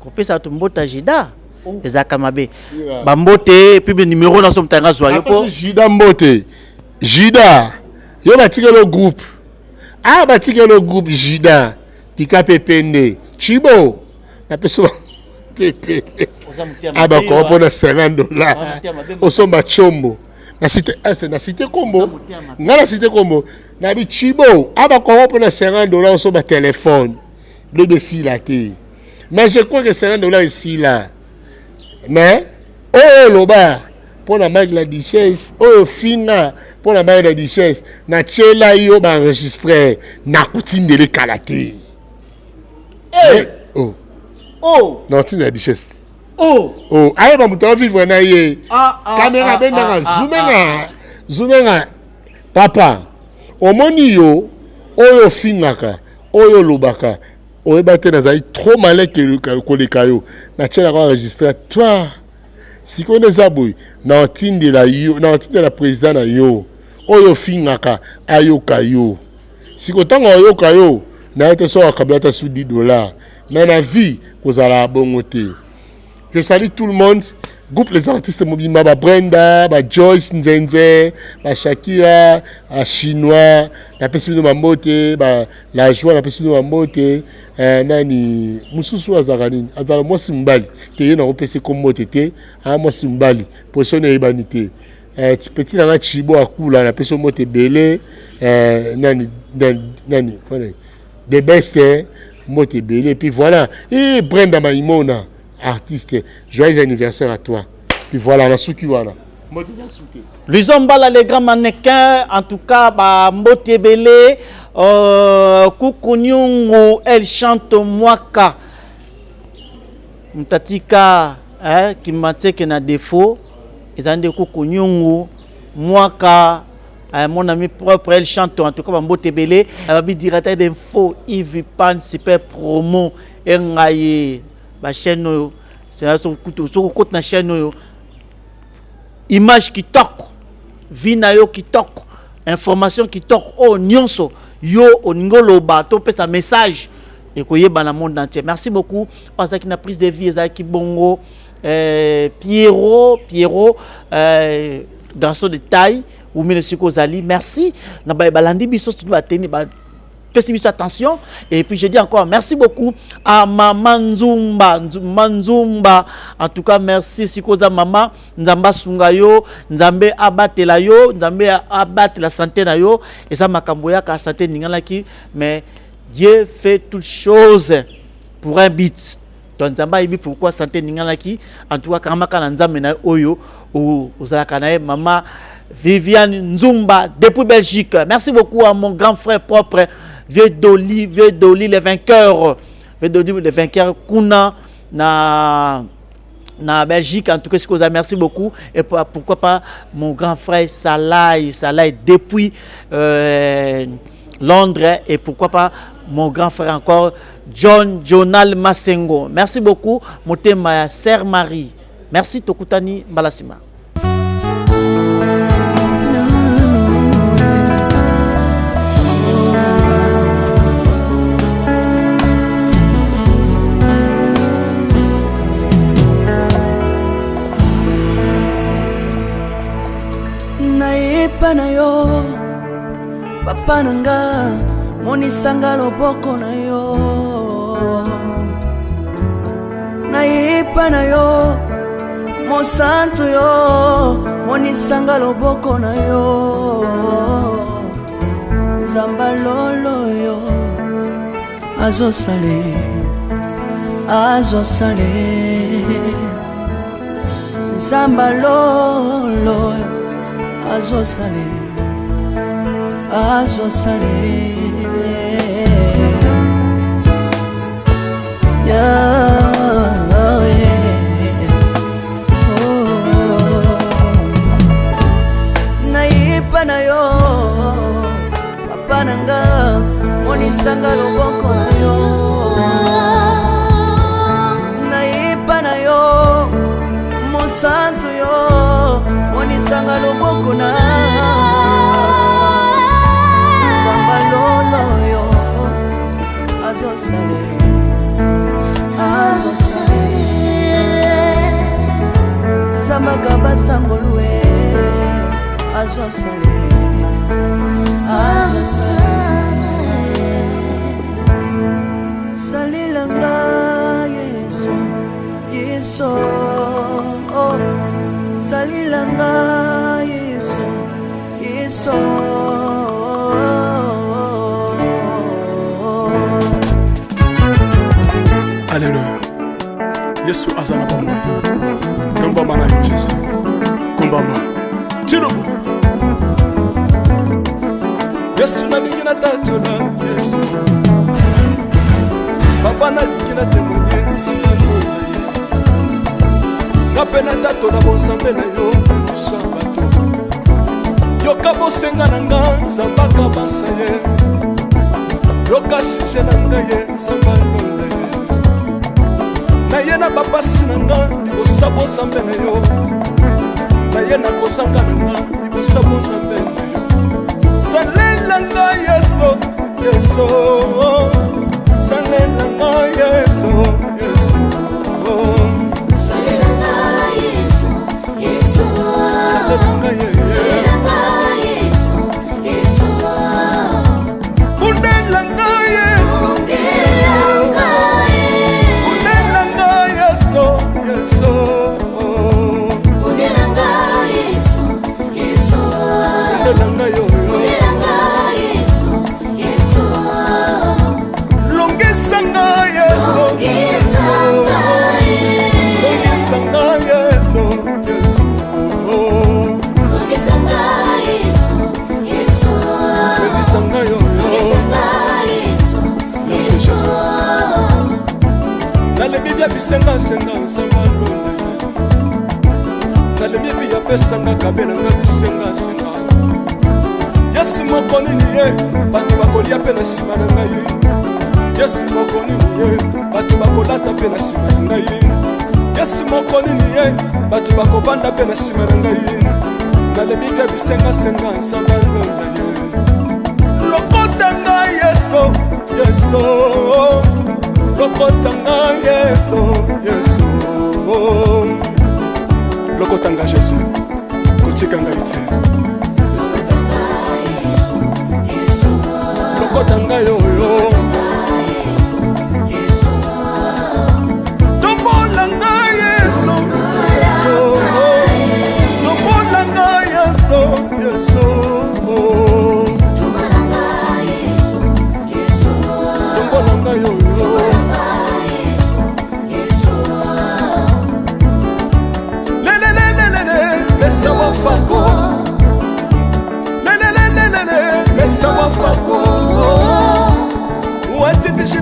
Kopesa bato mbota Judas oh. ezalaka mabe. Yeah. Bambote puis be numéro na so mutanga zwa yo po. Judas mbote. Judas yo batikelo groupe. Ah batikelo groupe Judas. Pika pepende. Chibo. Napesi te abakoma ah, mpona 50 dollar osomba chombo na cité est na cité kombo nga na cité kombo na bichibo abakoma mpona 50 dollar osomba telefone lobi esila te mais je crois que 50 dollar esila mais oyo oloba mpo na mike la duchesse oyo finga mpo na mike la duchesse natyela yo baenregistre nakotindele kala te Hey! Oh. Oh. Na ntina ya duchesse. Oh. Oh, ayeba moto a vivre na ye. Ah, ah, Kamera ah, bendanga ah, ah, zumenga. Zumenga. Papa, omoni yo oyo ofingaka, oyo olobaka, oyeba te nazali trop malin koleka yo. Natielaka enregistre toi. Sikoyo nde eza boye, naotindela yo, naotindela president na yo oyo ofingaka ayoka yo. Siko tango ayoka yo naye te soki akabela ata su 10 dollars mais na vie kozala bongo te. Je salue tout le monde groupe les artistes mobimba ba Brenda ba Joyce Nzenze ba Shakira ba chinois napesi bino bambote ba la joie napesi bino bambote eh, nani mosusu azalaka nini azala mwasi mobali te ye nakopesa kombote te a mwasi mobali position eyebani te Eh, petit na nga Chibo akula napesi yo mbote ebele eh, nani nani nani voilà. the best eh, mbote ebele et puis voilà et eh, Brenda Maimona artiste joyeux anniversaire à toi puis voilà nasuki wana mbote nasuki Luison Mbala les grands mannequins en tout cas ba mbote ebele euh, Kuku Nyungu elle chante mwaka Mtatika eh, Kimbanseke na défaut eza nde kuku nyungu mwaka eh, mon ami propre elle chante en tout cas bambote ebele eh, babi directeur d'info Yves Pan super promo engaye ba chaîne oyo soki okoti na chaîne oyo image kitoko vie na yo kitoko information kitoko oyo nyonso yo olingi oloba to opesa message ekoyeba na monde entier merci beaucoup azalaki na prise de vie ezalaki bongo euh, Pierrot Pierrot euh, garçon de taille wumile siko ozali merci na baye balandi biso surtout bateni ba pesi biso attention et puis je dis encore merci beaucoup à maman Nzumba Nzumba Nzumba en tout cas merci sikoza mama Nzamba sunga yo Nzambe abatela yo Nzambe abatela santé na yo eza makambo yaka santé ninganaki mais Dieu fait toutes choses pour un but. Donc Nzambe ayebi pourquoi santé eninganaki. En tout cas kangamaka na Nzambe na oyo ozalaka na ye mama Viviane Nzumba depuis Belgique. Merci beaucoup à mon grand frère propre Vieux Doli, Vieux Doli le vainqueur. Vieux Doli le vainqueur kuna na na Belgique en tout cas ce merci beaucoup et pourquoi pas mon grand frère Salai Salai depuis euh, Londres et pourquoi pas mon grand frère encore John Jonal Masengo merci beaucoup motema ya sœur Marie merci tokutani mbala sima nayepa na yo papa na nga monisanga loboko na yo nayepa na yo mosantu yo monisanga loboko na yo nzamba lolo yo azosale azosale nzamba lolo azosale azosale yeah. Nayepa na yo papa na nga monisanga loboko na yo nayepa na yo mosantu yo monisanga loboko na nzamba lolo yo azosale azosale zambaka basangolue azosale azosale salelanga yesu yesu oh. salelanga yesu yesu Alléluia. Yesu aza na bomoi. Tombama na yo Jésus. Kombama. Tilobo. Yesu nalingi natatola Yesu. Papa nalingi na témoigner nzambe lola ye. Nga mpe natatola bonzambe na yo na miso ya bato. Yoka bosenga na nga nzambe akabasa ye. Yoka sujet na ngai ye nzambe alola ye. Naye na bapasi na nga libosa bonzambe na yo. Naye na kozanga na nga libosa bonzambe na yo. Salela nga Yesu, Yesu. Salela nga Yesu, Yesu. Salela nga Yesu, Yesu. Salela nga Yesu. Salela nga Yesu, Yesu. Bundela nga Yesu. Bundela nga Yesu. Bundela nga Yesu, Yesu. Bundela nga Yesu, Yesu. Bundela nga yo, yo. Bundela nga Yesu, Yesu. Longisa nga Yesu. Longisa nga Yesu. Longisa nga Yesu, Yesu. Longisa nga Yesu, Yesu. Longisa nga yo, yo. Longisa nga Yesu, Merci Yesu. Jésus. Nalembi bia bisengasenga nzambe alola ye. Nalembi vi apesanga kabelanga bisengasenga. Yesu moko nini ye bato bakolia mpe na nsima na ngai. Yesu moko nini ye bato bakolata mpe na nsima na ngai. Yesu moko nini ye bato bakovanda mpe na nsima na ngai. Nalembi bia bisengasenga nzambe alola ye. Lokota nga Yesu, Yesu. Lokota nga Yesu, Yesu. Lokota nga Jésus, kotika ngai te. Lokota nga Yesu, Yesu. Lokota nga yo yo. Yesu, Yesu. Tombola nga Yesu, Yesu. Tombola nga Yesu, Yesu. Tombola nga Yesu, Yesu.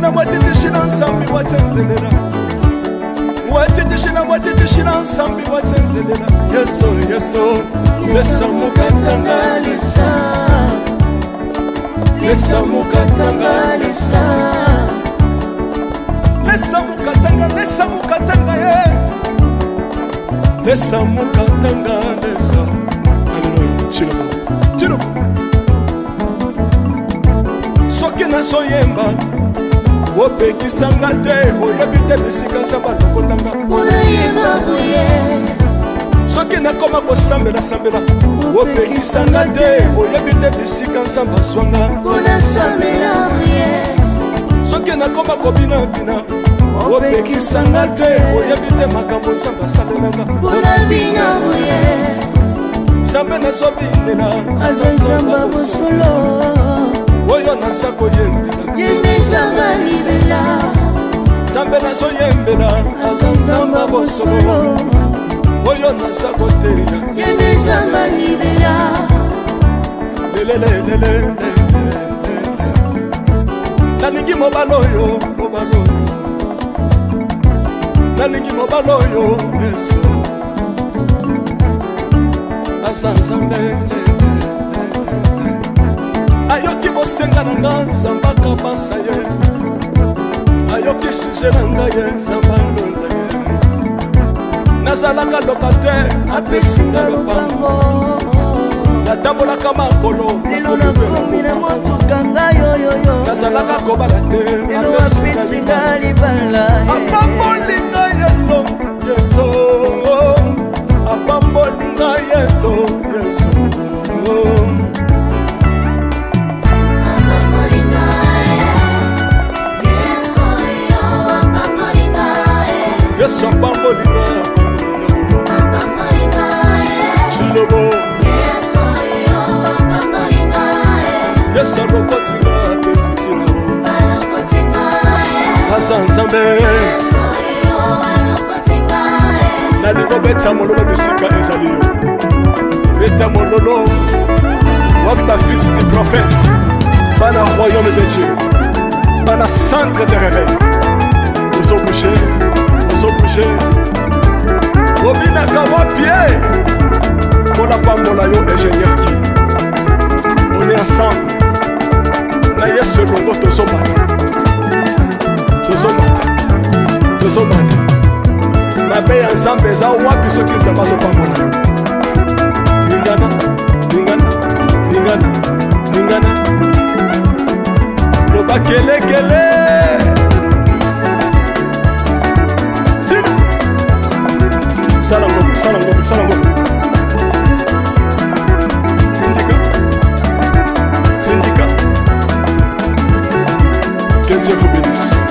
Watitishila watitishila nsambi watsenzelela watitishila watitishila nsambi watsenzelela yesu yesu lesa mokatanga lesa lesa mokatanga lesa lesa mokatanga lesa mokatanga ye lesa mokatanga lesa aleluya chilobo chilobo soki nazoyemba opekisanga te oyebi te bisika nzambe alokotanga soki nakoma kosambelasambela opekisanga te oyebi te bisika nzambe azwanga soki nakoma kobinabina opekisanga te oyebi te makambo nzambe asalelanga nzambe nazobinela aza nzambe ya bosolo oyo naza koyembela ye nde nzambe libela nzambe nazoyembela aza nzambe ya bosolo oyo naza koteya ye nde nzambe libela lelelelele nalingi mobali oyo mobali oyo nalingi mobali oyo yesu aza nzambe ayoki bosenga na nga nzambe akabasa ye ayoki suje na ngai ye nzambe alonda ye nazalaka loka te apesi nga lopango natambolaka makolo lelo nakomi na motuka ngai oyoyo nazalaka kobala te lelo apesi nga libala apamboli ngai yesu yesu apamboli ngai yesu yesu yesu apamboli ngai chilobo yesu alokoti nga apesi ntina aza nzambe nalingi obeta mololo bisika ezali yo beta mololo wapi bafils du prophète bana royaume de dieu bana centre de réveil ozobouge ozobouge obinaka wapi e mpona pambola yo ingénieur gi on est ensemble na yesu elongo tozomata tozomata tozomata mabe ya nzambe eza wapi soki nzambe azopambola yo lingana lingana lingana lingana loba kelekele tina sala ngombe sala ngombe sala ngombe tindika tindika que Dieu vous bénisse.